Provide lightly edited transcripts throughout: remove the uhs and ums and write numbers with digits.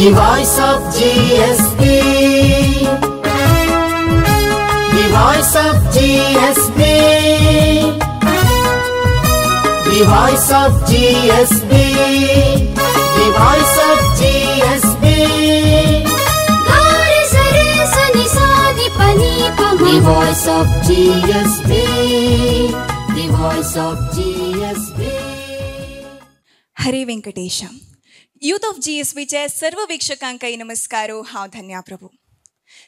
The voice of GSB. The voice of GSB. The voice of GSB. The voice of GSB. The voice of GSB. The voice of GSB. Hare Venkatesha. Youth of जीएसबीचे सर्व वीक्षकांकाही नमस्कार. हांव Dhanya Prabhu.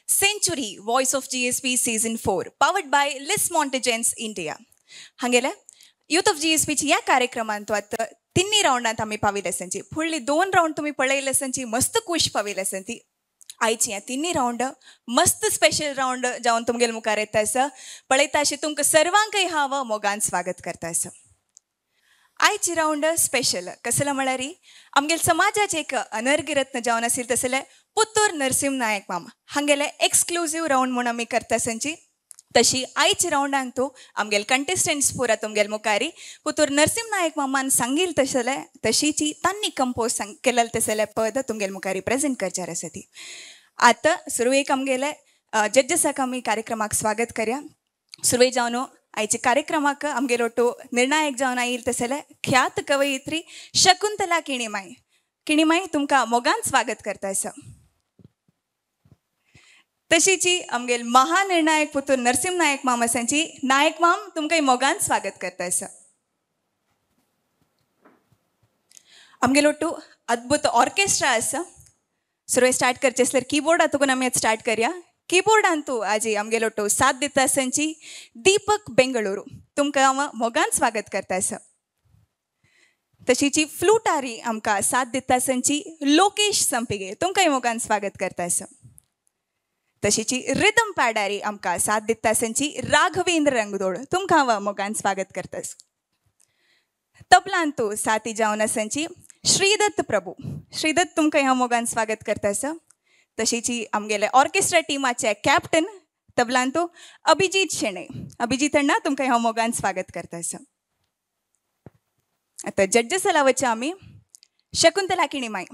Century voice of GSB season 4 powered by Lis Montagens India हांगेले youth of जीएसबीची ह्या कार्यक्रमांत आतां तिन्ही रावंडांत आमी पाविल्ले आसांची. फुडली 2 रावंड तुमी पळयल्ले आसांची, मस्त खूश पाविल्ले आसांची. आयची ह्या तिन्ही रावंड मस्त स्पेशल रावंड जावन तुमगेले मुखार येता आसा. पळयता अशें तुमकां सर्वांकय हांव मोगान स्वागत करता आसा. आयची रावंड स्पेशल कसला म्हळ्यार आमगेले समाजाचे एक अनर्घरत्न जावन आशिल्ले तसले पुत्तूर नरसिंह नायक मामा हांगेले एक्सक्लुजीव रावंड म्हूण आमी करता आसांची. तशी आयची रावंडान तूं आमगेले कंटेस्टंट्स पुरा तुमगेले मुखारी पुत्तूर नरसिंह नायक मामान सांगील तसले तशीची तांणी कंपोज केलेले तसले पद तुमगेले मुखारी प्रेजेंट करचार आसा ती. आतां सुरवेक आमगेले जज्जसाक आमी कार्यक्रमाक स्वागत करया. सुरवेक जावन आयच्या कार्यक्रमाक आमगेलो ಒಟ್ಟು निर्णायक जावन आयिल्ले तसले ख्यात कवयित्री शकुंतला किणीमाई. किणीमाई तुमकां मोगान स्वागत करता आसा. तशीची आमगेल महानिर्णायक पुत्तूर नरसिंह नायक माम आसांची. नायक माम तुमकां मोगान स्वागत करता आसा. आमगेलो ಒಟ್ಟು अद्भुत ऑर्केस्ट्रा आसा. सुरवे स्टार्ट करचे आसल्यार कीबोर्डा तुकून आमी आतां स्टार्ट करया. कीबोर्डांतू आजी आमगेलो ಒಟ್ಟು साथ दिता आसांची दीपक बेंगळुरू, तुमकां हांव मोगान स्वागत करता आसा. तशीची फ्लुटारी आमकां साथ दिता आसांची लोकेश संपिगे, तुमकांय मोगान स्वागत करता आसा. तशीची रिदम पॅडारी आमकां साथ दिता आसांची राघवेंद्र रंगदोड, तुमकां हांव मोगान स्वागत करता आसा. तबलांतू साथी जावन आसांची श्रीदत्त प्रभू. श्रीदत्त तुमकां हांव मोगान स्वागत करता आसा. तशीची आमगेले ऑर्केस्ट्रा टिमाचे कॅप्टन तबलांतू अभिजीत शेणे. अभिजीत अण्णा तुमकां हांव मोगान स्वागत करता आसा. आतां जड्जस वच्चा आमी शकुंतला किणीमाई,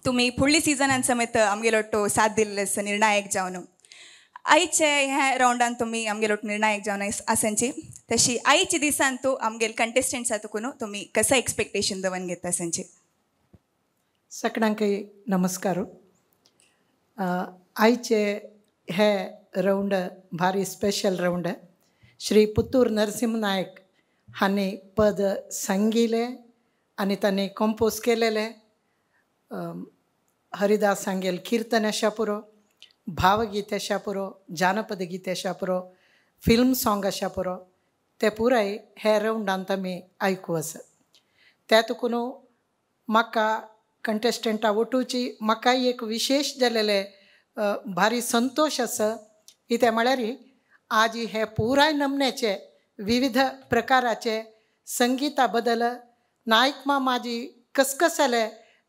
तुमी फुडली सिजनान समेत आमगेलो ಒಟ್ಟು साथ दिल्ले आसा निर्णायक जावन. आयचे ह्या रावंडान तुमी आमगेलो ಒಟ್ಟು निर्णायक जावन आसांची. तशी आयच्या दिसान तूं आमगेले कंटेस्टंट्सा तुकून तुमी कसं एक्सपेक्टेशन दवरून घेता आसांची? सगळ्यांकय नमस्कार. आयचे हे रावंड भारी स्पेशल रावंड. श्री पुत्तूर नरसिंह नायक हांणी पद सांगिल्लें आनी तांणी कंपोज केलेलें. हरिदास सांगेल कीर्तन आशा पुरो, भावगीत आशा पुरो, जानपद गीत आशा पुरो, फिल्म सॉंग आशा पुरो, ते पुराय हे रावंडांत आमी आयकू आसा. त्या तुकून म्हाका कंटेस्टंटा वटूची म्हाकाय एक विशेष जालेले भारी संतोश आसा. कितें म्हळ्यार आज हे पुराय नमन्याचे विविध प्रकाराचे संगीता बदल नायक मामाजी कसकसले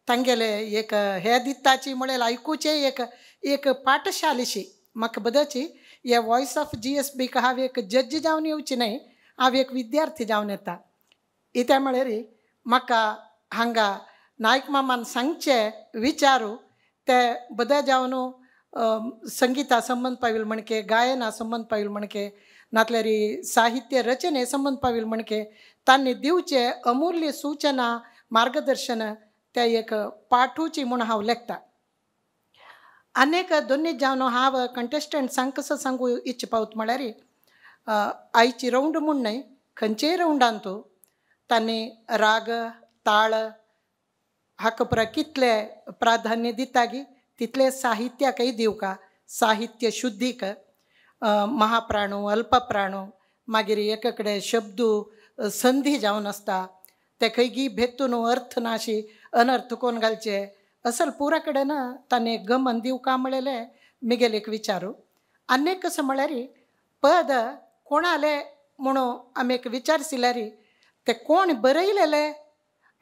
तांगेले एक हे दिताची म्हळ्यार आयकुचें एक एक पाठशालेशी म्हाका बदलची. हे वॉयस ऑफ जीएसबीक हांव एक जज्ज जावन येवची न्हय, हांव एक विद्यार्थी जावन येता. कितें म्हळ्यार म्हाका हांगा नायक मामान सांगचे विचारू ते बदल जावन संगीता संबंद पाविल म्हणके, गायना संबंद पाविल म्हणके, नातल्यार साहित्य रचने संबंद पाविल म्हणके तांणी दिवचे अमूल्य सूचना मार्गदर्शन ते एक पाठूची म्हूण हांव लेखता. आनीक दोन्ही जावन हांव कंटेस्टंट्सांक कसो सांगू इच्छ पावत म्हळ्यार आयची रावंड म्हूण न्हय, खंयचेय रावंडांत तांणी राग ताळ हाका पुराय कितले प्राधान्य दितागी तितले साहित्याकय दिवका. साहित्य शुद्धीक महाप्राणू अल्पप्राणू मागीर एक कडेन शब्द संधी जावन आसता ते खंयगी भेतून अर्थ नाशी अनर्थ कोण घालचे असल पुरा कडेन ताणें गमन दिवका म्हणलेलें मिगेल एक विचारू. आनी कसो म्हळ्यार पद कोणाले म्हणून आमी एक विचार सिल्यार ते कोण बरयलेले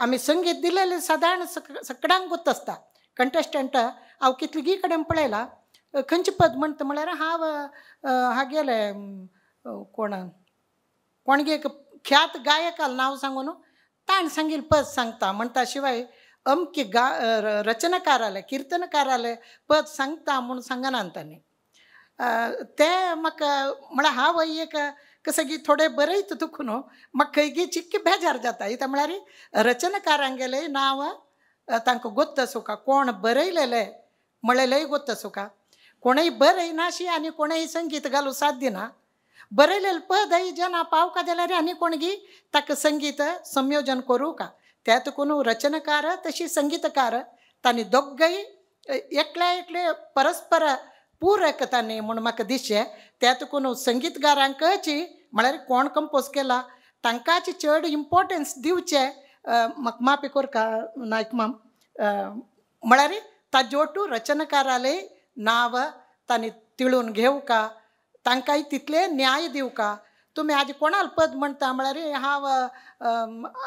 आमी संगीत दिलेलें सादारण सगळ्यांक गोत आसता. कंटेस्टंट हांव कितलीगी कडेन पळयला खंयचें पद म्हणटा म्हळ्यार हांव हागेलें कोण कोणगे एक ख्यात गायकाल नांव सांगून ताणें सांगिल्लें पद सांगता म्हणटा शिवाय अमके गा रचनाकाराले किर्तनकाराले पद सांगता म्हूण सांगना तांणी ते म्हाका म्हळ्यार हांव एक कसं की थोडे बरयत तुका न्हू म्हाका खंयगी चिक्की बेजार जाता कित्याक म्हळ्यार रचनाकारांगेलें नांव तांकां गोत्त आसूका कोण बरयलेलें म्हळेलेंय गोत्त आसूका कोणूय बरयनाशी आनी कोणूय संगीत घालूं साथ दिना बरयलेलें पदय जेन्ना पावका जाल्यार आनी कोणगी ताका संगीत संयोजन करूं का त्या तुकून रचनाकार तशी संगीतकार तांणी दोगय एकल्या एकले परस्पर पूरक तांणी म्हूण म्हाका दिसचें त्या तुकून संगीतकारांकच म्हळ्यार कोण कंपोज केला तांकांच चड इम्पोर्टन्स दिवचें म्हाका माफी कोरका नायक माम म्हळ्यार ताज्योटू रचनाकारालें नांव तांणी तिळून घेवका तांकांय तितले न्याय दिवका. तुमी आज कोणाल पद म्हणटा म्हळ्यार हांव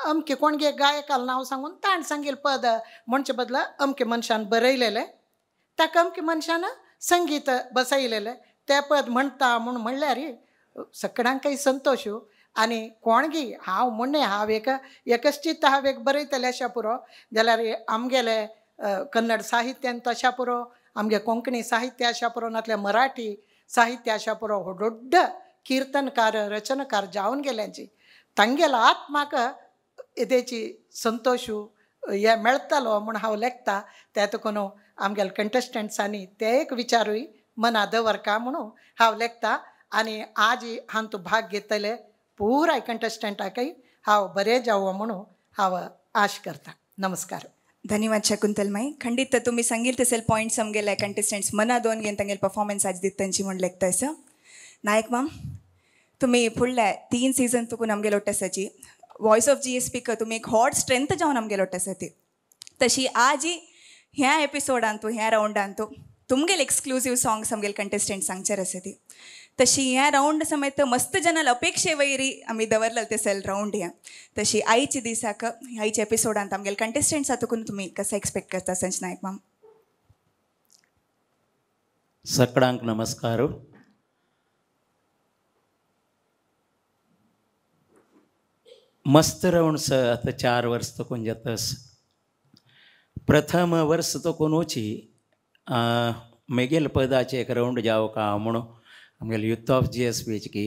अमके कोणगे गायकाल नांव सांगून ताण सांगील पद म्हणचे बदला अमके मनशान बरयलेलें ताका अमके मनशान संगीत बसयलेलें तें पद म्हणटा म्हूण म्हणल्यार सगळ्यांकय संतोश. आनी कोणगी हांव म्हणणे हांव एक एकश्चित हांव एक बरयतलें अशें पुरो जाल्यार आमगेलें कन्नड साहित्यान तशें पुरो आमगे कोंकणी साहित्य अशें पुरो नातल्यार मराठी साहित्य अशें पुरो हो दोड्ड कीर्तनकार रचनकार जावन गेल्यांची तांगेलो आत्माक येदेची संतोश हे मेळटलो म्हूण हांव लेखता. त्या तुकून आमगेले कंटेस्टंट्सांनी ते एक विचारूय मना दवरका म्हणून हांव लेखता. आनी आज हांतू भाग घेतले पुराय कंटेस्टंटाकय हांव बरें जावं म्हणून हांव आश करता. नमस्कार. धन्यवाद शकुंतल माई. खंडित तुम्ही सांगील तसेल पॉयंट्स आमगेले कंटेस्टंट्स मना दोन घेवन तांगेले परफॉर्मन्स आज दित म्हूण लेखता आसा. नायक माम तुम्ही फुडल्या 3 सीजन तुकून आमगे लोट आसाची वॉयस ऑफ GSP तुमी एक हॉट स्ट्रेंथ जावन आमगे लोट आसा ती तशी आज ह्या एपिसोडान तूं ह्या रावंडान तूं तुमगेले एक्सक्लुजीव सॉंग्स आमगेले कंटेस्टंट सांगचेर आसा ती तशी ह्या रावंड समेत मस्त जनाल अपेक्षे वयरी आमी दवरलें ते सेल रावंड ह्या तशी आयच्या दिसाक आयच्या एपिसोडांत आमगेले कंटेस्टंट्सा तुकून तुमी कसं एक्सपेक्ट करता संच नायक माम? सगळ्यांक नमस्कार. मस्त रावंड स आतां 4 वर्स तकून जातस. प्रथम वर्स तकून वची मेगेल पदाचे एक रावंड जावं का म्हणून आमगेले युथ ऑफ GSP की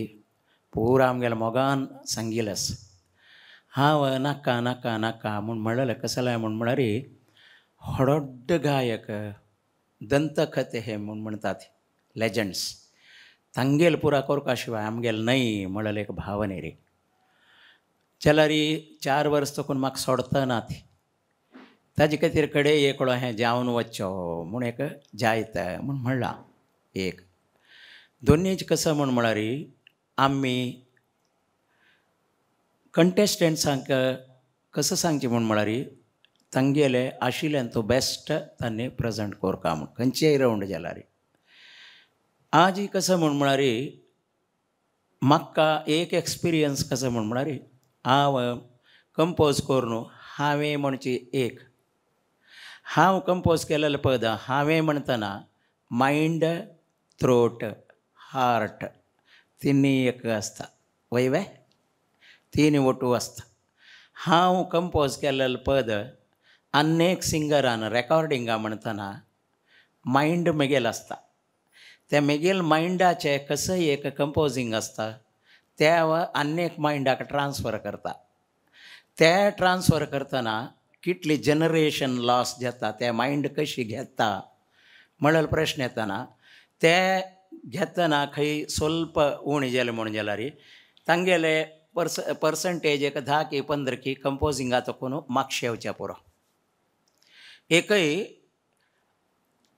पुरा आमगेले मोगान सांगिलस. हांव नाका नाका नाका म्हूण म्हणलें कसलें म्हूण म्हळ्यार व्हड गायक दंतकथे हे म्हूण म्हणटात लेजंड्स तांगेल पुरा करपा शिवाय आमगेल न्हय म्हणलें एक भावने रे. जाल्यार 4 वर्स तकून म्हाका सोडता ना ती ताजे खातीर कडे एकलो हें जावन वच्चो म्हूण एक जायत म्हूण म्हणलां. एक दोनीच कसं म्हूण म्हळ्यार आमी कंटेस्टंट्सांक कसं सांगचें म्हूण म्हळ्यार तांगेले आशिल्ल्यान तो बेस्ट तांणी प्रेजेंट करता म्हूण खंयचेय रावंड जाल्यार. आज कसं म्हूण म्हळ्यार म्हाका एक एक्सपिरियन्स कसं म्हूण म्हळ्यार हांव कंपोज करून हांवें म्हणचे एक हांव कंपोज केलेलें पद हांवें म्हणटना मायंड थ्रोट हार्ट तिन्ही एक आसता वय वे तीन ओटू आसता. हांव कंपोज केलेलें पद अनेक सिंगरान रेकॉर्डिंगा म्हणटना मायंड मेगेल आसता त्या मेगेल मायंडाचें कसंय एक कंपोजींग आसता त्या अनेक मायंडाक ट्रान्सफर करता. ते ट्रान्सफर करतना कितली जनरेशन लॉस जाता त्या मायंड कशी घेता म्हणल्यार प्रश्न येतना ते घेतना खंय स्वल्प उणें जालें म्हूण जाल्यार तांगेले पर्संटेज एक 10 की 15 की कंपोजिंगा तकून मागशें येवचें पुरो. एकय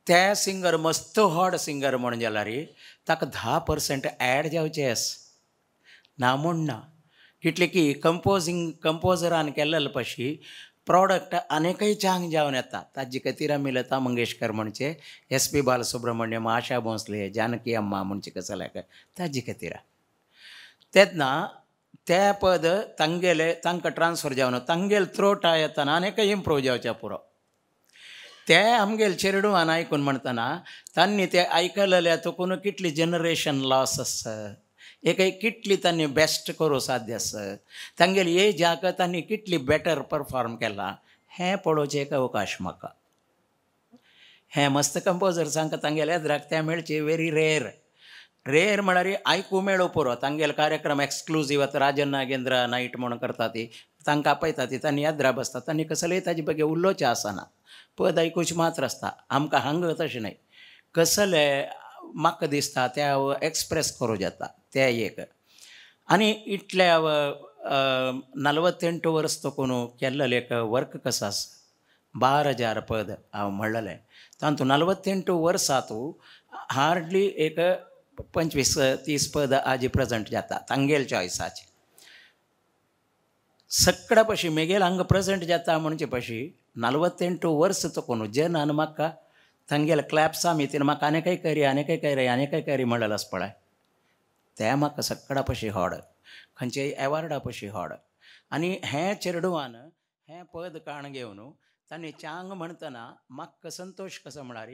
ते सिंगर मस्त व्हड सिंगर म्हूण जाल्यार ताका 10% एड जावचें आस ना म्हूण ना. कितले की कंपोजींग कंपोजरान केल्ले पशी प्रॉडक्ट आनीकय चांग जावन येता. ताजे खातीर आमी लता मंगेशकर म्हणचे SP Balasubrahmanyam Asha Bhosle Janaki अम्मा म्हणचे कसल्याक ताजे खातीर तेन्ना ते पद तांगेले तांकां ट्रान्सफर जावन तांगेले थ्रोटा येतना आनीकय इम्प्रूव जावचें पुरो. ते आमगेले चेरडुवान आयकून म्हणटना तांणी ते आयकलेले तुकून कितली जनरेशन लॉस आसा एक कितली तांणी बेस्ट करूं साध्य आसा तांगेली एजाक तांणी कितली बेटर परफॉर्म केला हें पळोवचें एक अवकाश म्हाका. हें मस्त कंपोजर सांगता तांगेल्या एद्राक तें मेळचें व्हेरी रेर. रेर म्हळ्यार आयकूं मेळो पुरो. तांगेले कार्यक्रम एक्सक्लुजीव आतां राजन नागेंद्र नायट म्हणून करता ती तांकां आपयता ती तांणी याद्रा बसता तांणी कसलेय ताजे बगे उलोवचें आसना, पद आयकुचें मात्र आसता. आमकां हांगा तशें न्हय, कसले म्हाका दिसता त्या एक्सप्रेस करूं जाता तें एक. आनी इतल्या 48 वर्स तो केल्लें एक वर्क कसो आसा 12,000 पद हांव म्हणलेलें तातूंत 48 वर्सां तूं हार्डली एक 25-30 पद आजी प्रेजंट जाता तांगेल चॉयसाचे. सगळ्या पशी मेगेल हांगा प्रेजंट जाता म्हणचे पशी 48 वर्स तो कोण जेन्ना म्हाका तांगेल क्लॅप्सा मितीन म्हाका आनी काय करी आनी काय करी आनी काय करी म्हणलें आसा पळय तें म्हाका सगळ्या पशी हॉड खंयच्याय एवॉर्डा पशी हॉड. आनी हें चेरडुवान हें पद काण घेवन तांणी चांग म्हणटना म्हाका संतोश कसो म्हळ्यार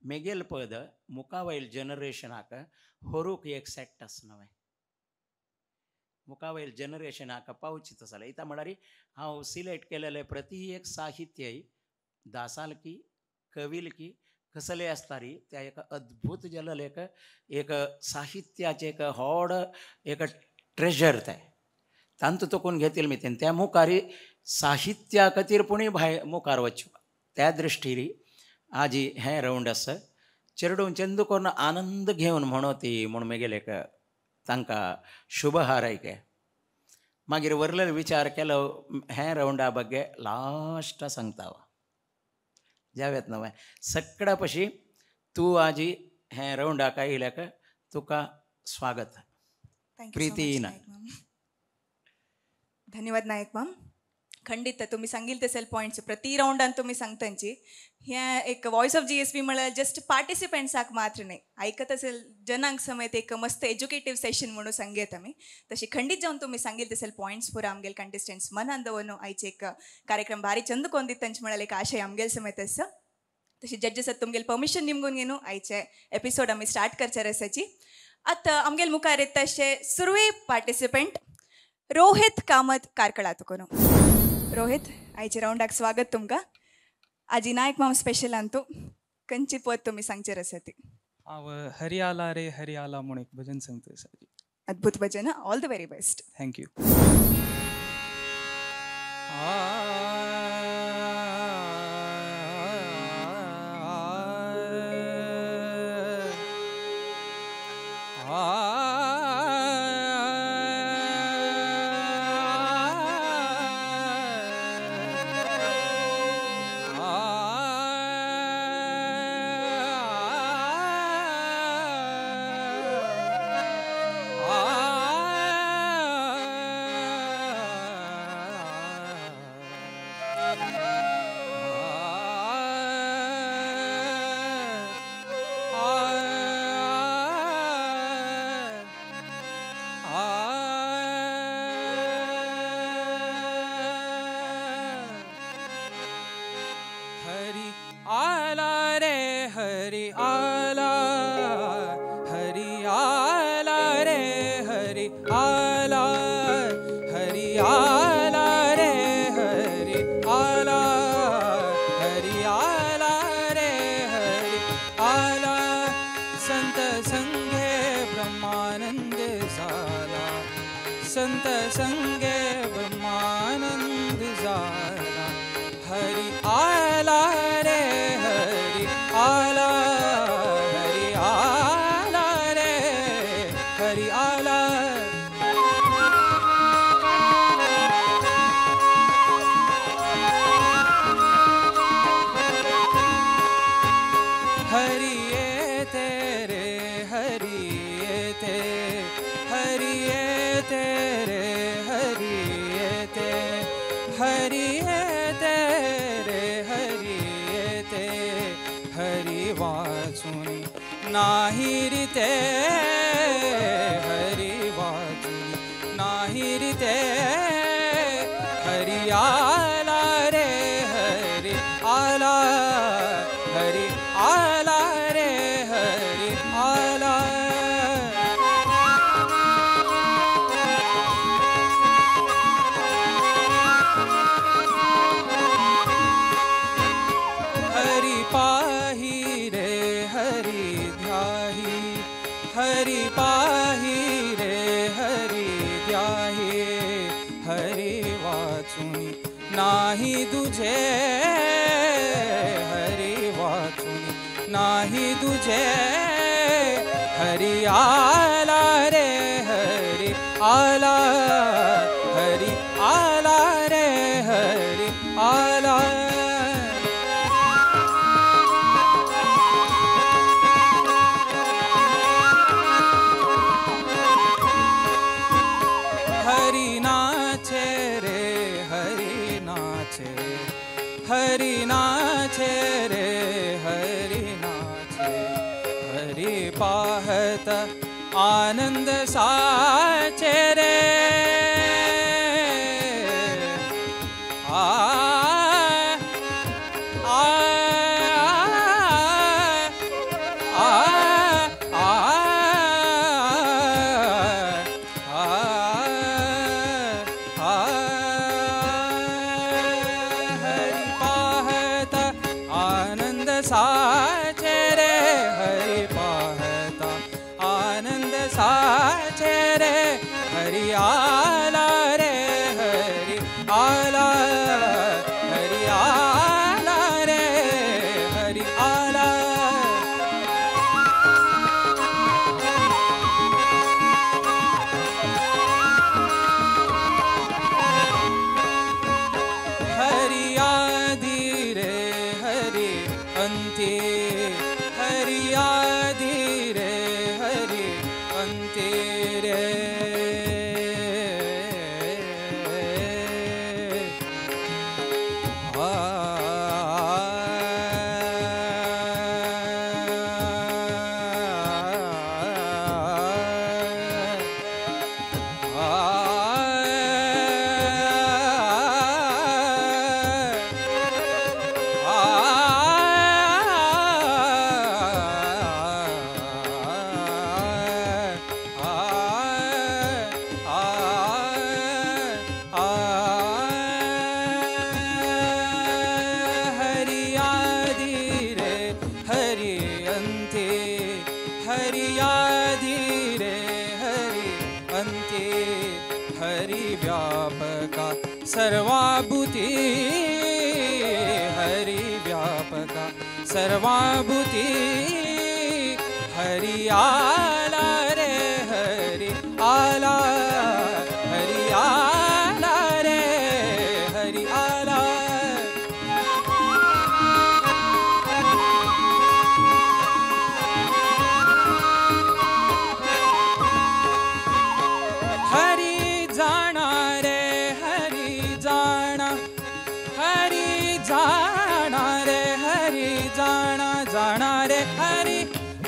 मेगेल पद मुखावयल जनरेशनाक होरूक एक सेट आसा नवें मुखावयल जनरेशनाक पावची तसो जाल्यार इतां म्हळ्यार हांव सिलेक्ट केलेलें प्रति एक साहित्य दासालकी कविलकी कसले आसता री त्या एक अद्भूत जाल्लें एक एक साहित्याचें एक व्हड एक ट्रेजर तें तांतूं तकून घेतील मितीन त्या मुखार साहित्या खातीर पुणी भायर मुखार वचूं त्या दृश्टीन आजी हें रावंड आसा. चेरडून चंदू करून आनंद घेवन म्हणो ती म्हूण मेगेले एक तांकां शुभ हारायके. मागीर वरले विचार केलो हें रावंडा बगे लास्ट सांगता जाव्यात नवें सगळ्या पशी तूं आजी हें रावंडाक आयिल्ल्याक तुका स्वागत. प्रीती ना. धन्यवाद नायक माम. खंडित तुम्ही सांगील तसेल पॉयंट्स प्रति रावंडान तुम्ही सांगतांची हे एक वॉयस ऑफ GSB म्हळ्यार जस्ट पार्टिसिपंट्साक मात्र न्हय आयकत असेल जनांक समेत एक मस्त एज्युकेटीव सेशन म्हणून सांगयत आमी. तशी खंडित जावन तुम्ही सांगील तसेल पॉयंट्स पुरा आमगेल कंटेस्टंट्स मनान दवरून आयचे एक कार्यक्रम भारी चंद कोण दित तांचे म्हळ्यार एक आशय आमगेल समेत आसा. तशी जजेस तुमगेल परमिशन निमगून घेवन आयचे एपिसोड आमी स्टार्ट करचे रसाची. आतां आमगेल मुखार येता अशे सुरवे पार्टिसिपंट रोहित कामत कार्कळा तुकोन. रोहित आयचे रावंडाक स्वागत तुमकां. आजी नायक माम स्पेशल अंतू कंची पद तुम्ही सांगचेर आसा ती. हांव हरियाला रे हरियाला म्हूण एक भजन सांगता आजी. अद्भुत भजन. All the very best. Thank you. तुझे हरी वाचुनी नाही तुझे हरी आला रे हरी आला हरी आला रे हरी आला. हरी नाचे रे हरी नाचे हरी नाचे रे हरी नाचे हरी पाहत आनंद साचे रे आ आ आ आ आ हरि पाहत आनंद साचे रे हरि पाहत आनंद साचे रे हरि आला रे हरि आला हरि आला रे हरि आला. हरि आदि रे हरि अंते हरि आदि रे हरि अंते रे आ हरि आदि रे हरि अंते हरि आदि रे हरि अंते हरि व्यापका सर्वाभूती हरि व्यापका सर्वाभूती हरि आला रे हरि आला हरि आला रे हरि आला. हरी जाणा रे हरी जाणा हरी जाणा रे हरी जाणा जाणा रे हरी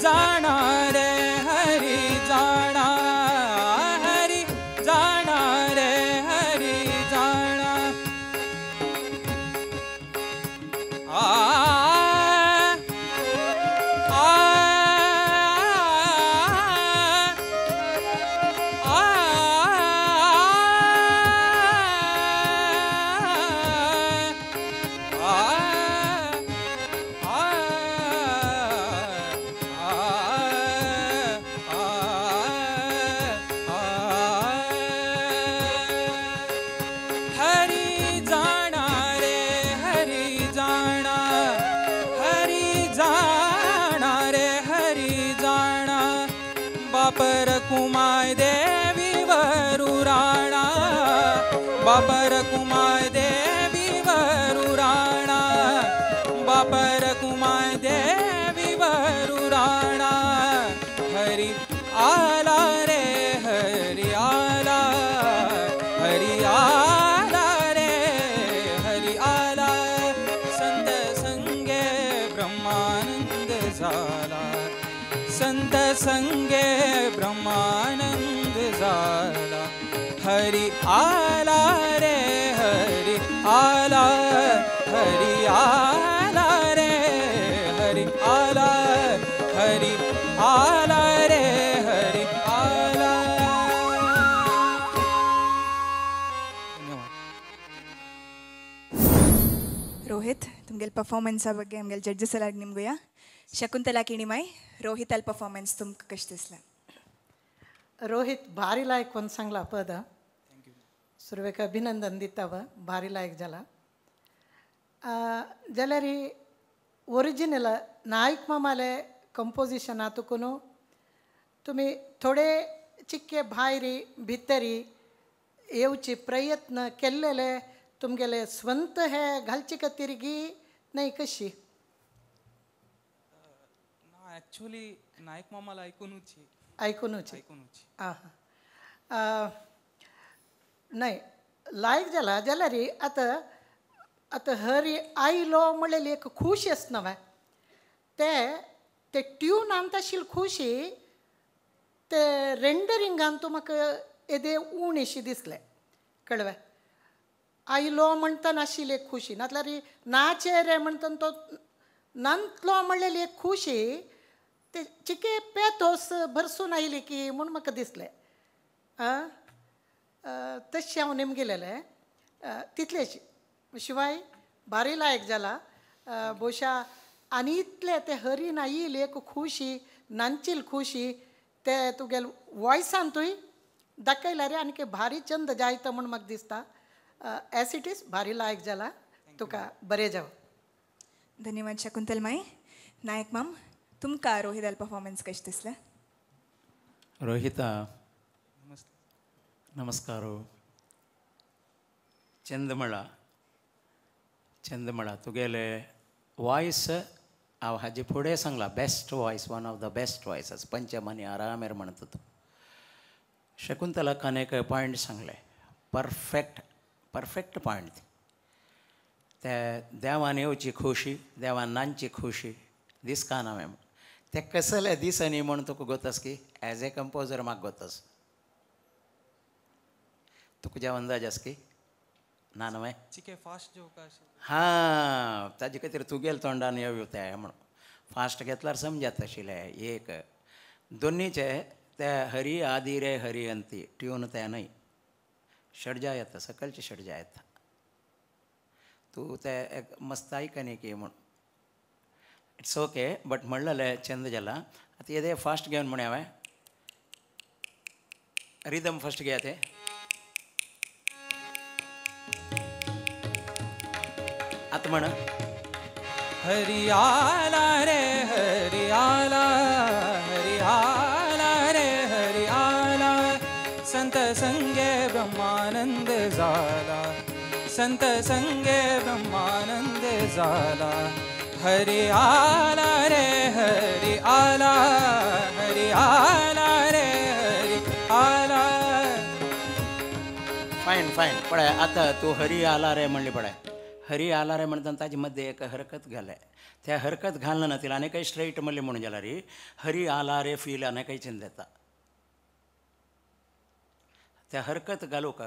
जाणा रे हरी जाणा हरी जाणा रे हरी जाणा. आ आ आ हरी जाणा रे हरी जाणा हरी जाणा रे हरी जाणा बापर कुमाय देवी वरु राणा बापर कुमाय देवी वरु राणा बापर कुमाय देवी वरु राणा हरी आला रे हरी आला हरी आला रे हरी आला. संत संगे ब्रह्मानंद झाला संत संगे ब्रह्मानंद झाला हरी आला रे हरी आला हरी आला रे हरी आला हरी आला रे हरी आला. धन्यवाद. ರೋಹಿತ್ तुमगेल ಪರ್ಫಾರ್ಮೆನ್ಸ್ ಬಗ್ಗೆ ಆಮೇಲೆ ಜಡ್ಜಸ್ ಎಲ್ಲ ನಿಮ್ಗೆ ಶಕುಂತಲಾ ಕಿಣಿಮೈ ರೋಹಿತ್ ಅಲ್ಲಿ ಪರ್ಫಾರ್ಮೆನ್ಸ್ ತುಮ್ಕ कशें दिसलें? रोहित भारी लायक कोण सांगला पद सुरवेक अभिनंदन दिताव भारी लायक जाला. जाल्यार ओरिजिनल नायक मामाले कंपोजिशना तुकून तुमी थोडे चिक्के भायरी भितरी येवचे प्रयत्न केल्लेले तुमगेले स्वंत हे घालचे खातीर गी न्हय कशी? ना, ॲक्च्युली नायक मामाला ऐकूनच ऐकूनच ऐकूनच. आं, न्हय लायक जाला जाल्यार आतां आतां हरी आयलो म्हणलेली एक खुशी आसना न्हय, ते ते ट्युनान आशिल्ली खुशी ते रेंडरिंगान तूं म्हाका येदे उण अशी दिसलें कळ्ळें. आयलो म्हणटना आशिल्ली एक खुशी, नातल्यार नाचे रे म्हणटना तो नांतलो म्हणलेली एक खुशी ते चिके पेतोस भरसून आयली की म्हूण म्हाका दिसलें. आं, तशें हांव नेमगेलेलें तितलेंच. शिवाय भारी लायक जाला भोवशा आनी इतलें ते हरी ना येयली एक खुशी नांचील खुशी ते तुगेले वॉयसांतूय दाखयल्यार आनीक भारी चंद जायत म्हूण म्हाका दिसता. एज it is भारी लायक जाला, तुका बरें जावं. धन्यवाद शकुंतल माई. नायक माम, तुमकां रोहिताल परफॉर्मन्स कशें दिसलें? रोहिता नमस्कार. चंदमळा चंदमळा तुगेले वॉयस हांव हाजे फुडें सांगला best voice, one of the best voices. पंचम आनी आरामेर म्हणटा तूं. शकुंतलाकान एक पॉयंट सांगलें, परफेक्ट परफेक्ट पॉयंट. ते देवान येवची खोशी, देवान नांची खोशी दिसकान हांवें ते कसले दिसनी म्हूण तुका गोतस की एज ए कंपोजर म्हाका गोतस, तुका जेव अंदाज आस की ना न्हय? चिके फास्ट जेवका. हां, ताजे खातीर तुगेल तोंडान येवं ते म्हणून फास्ट घेतल्यार समजात आशिल्लें. एक दोनीचे ते हरी आदी रे हरी अंती ट्यून ते न्हय, षडजा येता, सकलचे षडजा येता. तूं ते एक मस्त आयकनी की म्हूण it's okay, but म्हणलेलें चंद जाला. आतां येदे फास्ट घेवन म्हण हांवें रिदम फस्ट घेया ते आतां म्हण हरियाला रे हरियाला हरियाला रे हरियाला संत संगे ब्रह्मानंद झाला, संत संगे ब्रह्मानंद झाला, हरियाला रे हरियाला हरियाला रे हरियाला. Fine fine. पळय आतां तूं हरी आला रे म्हणली, पळय हरी आला रे म्हणटाना ताजे मध्ये एक हरकत घाले, त्या हरकत घालना ना तिला आनी काही स्ट्रेट म्हणली म्हणून जाल्यार हरी आला रे फील आनी काही चिंत येता. त्या हरकत घालूंक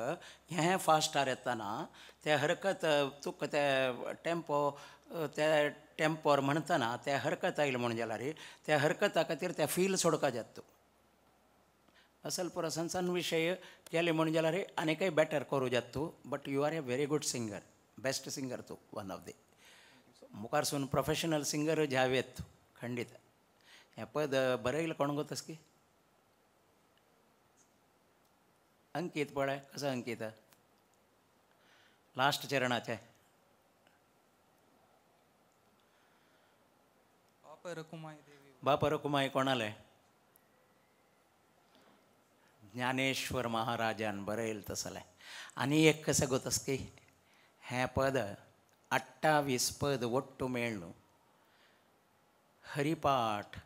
हें फास्टार येतना त्या हरकत तुका ते टेम्पो त्या टेम्पोर म्हणटना त्या हरकत आयली म्हणून जाल्यार त्या हरकता खातीर त्या फील सोडका जाता तूं. असल पुरो सनसन विशय केले म्हणून जाल्यार आनीकय बेटर करूं जाता तूं. But you are a very good singer, best singer तूं, वन ऑफ the मुखारसून प्रोफेशनल सिंगर जावेत खंडीत. हें पद बरयलें कोण गोतस की? अंकीत. पळय कसो अंकीत लास्ट चरणाचें बाप रकुमाई देवी. बाप रकुमाई कोणाले? ज्ञानेश्वर महाराजान बरयल तसलें. आनी एक कशें गोतस की हें पद 28 पद ಒಟ್ಟು मेळ्ळू हरिपाठ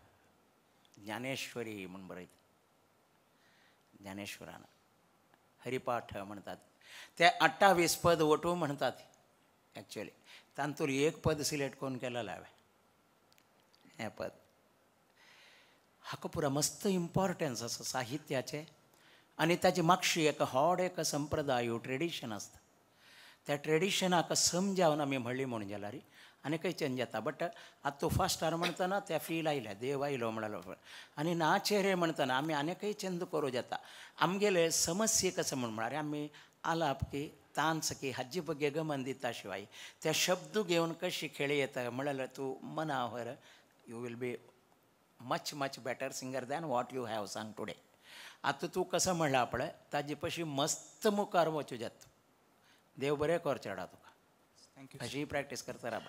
ज्ञानेश्वरी म्हूण बरयता. ज्ञानेश्वरान हरिपाठ म्हणतात ते 28 पद ಒಟ್ಟು म्हणतात. ॲक्च्युअली तांतूर एक पद सिलेक्ट करून केलेलें हांवें हें पद. हाका पुरा मस्त इम्पॉर्टन्स आसा साहित्याचें आनी ताची मागशी एक होड एक संप्रदाय ट्रेडिशन आसता. त्या ट्रेडिशनाक समजावन आमी म्हणली म्हणून जाल्यार आनी खंय चेंज जाता. बट आतां तूं फास्टार म्हणटना त्या फील आयल्या, देव आयलो म्हणलो आनी नाचे रे म्हणटना आमी आनीकय चंद करूं जाता. आमगेले समस्ये कसं म्हूण म्हळ्यार आमी आलाप की तांस की हाजी बगे गमन दिता शिवाय त्या शब्द घेवन कशी खेळी येता म्हणल्यार तूं Manawar you will be much much better singer than what you have sung today. आतां तूं कसं म्हणलां पळय ताजे पशी मस्त मुखार वचूं जाता. देव बरें कर चेडा तुका. Thank you. अशी प्रॅक्टीस करता रावा.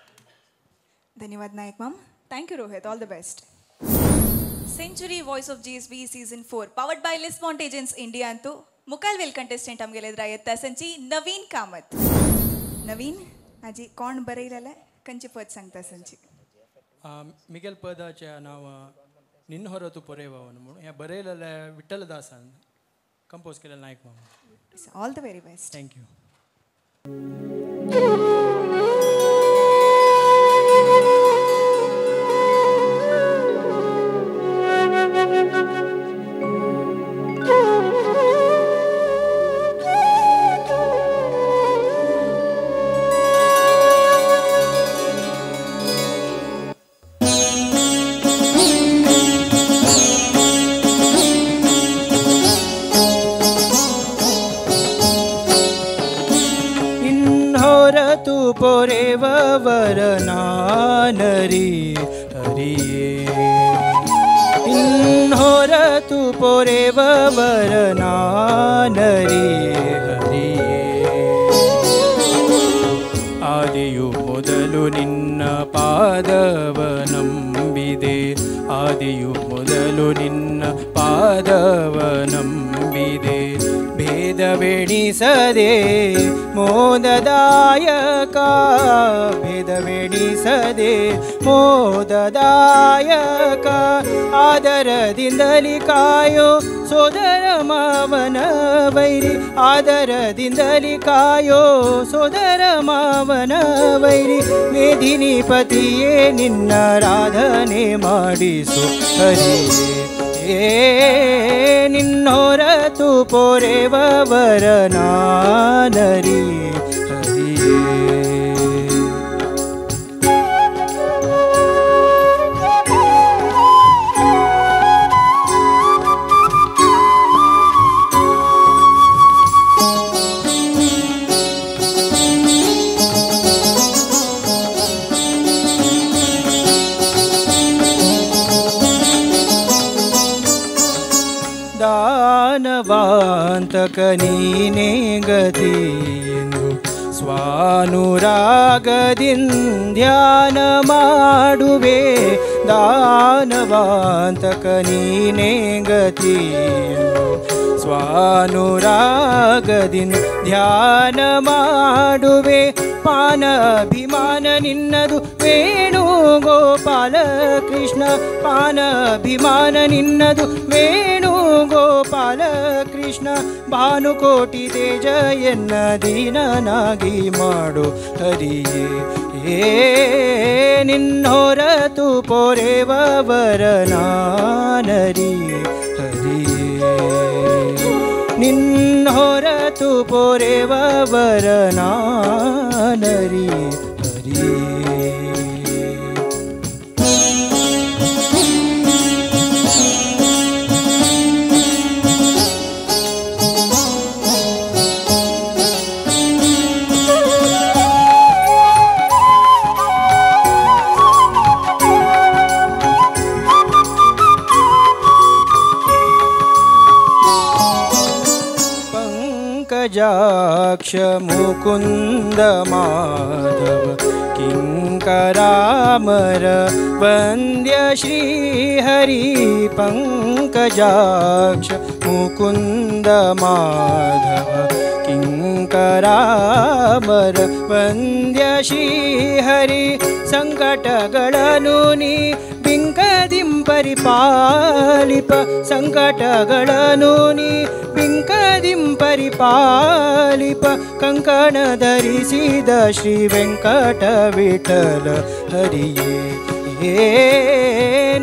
धन्यवाद नायक माम. Thank you Rohit, all the best. Century voice of GSB season 4 powered by Lismont agents India अंतू मुखालवेल कंटेस्टंट आमगेले रायत संची नवीन कामत. नवीन आजी कोण बरयलेलें खंयचें पद सांगता संची? मिगेल पदाचें नांव निन्न होरतु पोरेवा म्हणून. हें बरयलेलें विठ्ठलदासान, कंपोज केलें नायक मामा. All the very best. Thank you. वरनानरी हरिये इन्होरतु पोरेव वरनानरी हरिये. ಆದಿಯು ಮೊದಲು ನಿನ್ನ ಪಾದವ ನಂಬಿದೆ, ಆದಿಯು ಮೊದಲು ನಿನ್ನ ಪಾದವ ನಂಬಿದೆ. ಭೇದವೆಣಿಸದೆ ಮೋದದಾಯಕ, ಭೇದವೆಣಿಸದೆ ಮೋದದಾಯಕ. ಆದರದಿಂದಲಿ ಕಾಯೋ ಸೋದರ ಮಾವನ ವೈರಿ, ಆದರದಿಂದಲಿ ಕಾಯೋ ಸೋದರ ಮಾವನ ವೈರಿ. ಮೇದಿನಿ ಪತಿಯೇ ನಿನ್ನ ರಾಧನೆ ಮಾಡಿಸು ಹರಿಯೇ. ಏ ನಿನ್ನೊರತು ಪೊರೆವ ವರನಾನರಿ ಹರಿಯೇ. ದಾನವಾಂತಕ ನೀನೇ ಗತಿಯೆಂದು ಸ್ವಾನುರಾಗದಿಂಧ್ಯಾನ ಮಾಡುವೆ. ದಾನವಾಂತಕ ನೀನೇ ಗತಿಯೆಂದು ಸ್ವಾನುರಾಗದಿಂಧ್ಯಾನ ಮಾಡುವೆ. ಪಾನ ಅಭಿಮಾನ ನಿನ್ನದು ವೇಣುಗೋಪಾಲ ಕೃಷ್ಣ, ಪಾನ ಅಭಿಮಾನ ನಿನ್ನದು ವೇಣುಗೋಪಾಲ ಕೃಷ್ಣ. ಭಾನುಕೋಟಿ ತೇಜ ಎನ್ನ ದೀನನಾಗಿ ಮಾಡು ಹರಿಯೇ. ಏ ನಿನ್ನೊರತು ಪೊರೆವ ವರನಾನರಿ ಹರಿಯೇ. ನಿನ್ನೊರತು ಪೊರೆವ ವರನಾನರಿ ಹರಿಯೇ. ಪಂಕಜಾಕ್ಷ ಮುಕುಂದ ಮಾಧವ ಕಿಂಕರಾಮರ ವಂದ್ಯ ಶ್ರೀಹರಿ. ಪಂಕಜಾಕ್ಷ ಮುಕುಂದ ಮಾಧವ ಕಿಂಕರಾಮರ ವಂದ್ಯ ಶ್ರೀಹರಿ. ಸಂಕಟಗಳನ್ನು ನೀ ಬಿಂಕದಿಂ ಪರಿಪಾಲಿಪ, ಸಂಕಟಗಳನ್ನು ನೀ ಬಿಂಕದಿಂ ಪರಿಪಾಲಿಪ. ಕಂಕಣ ಧರಿಸಿದ ಶ್ರೀ ವೆಂಕಟ ವಿಠಲ ಹರಿಯೇ. ಏ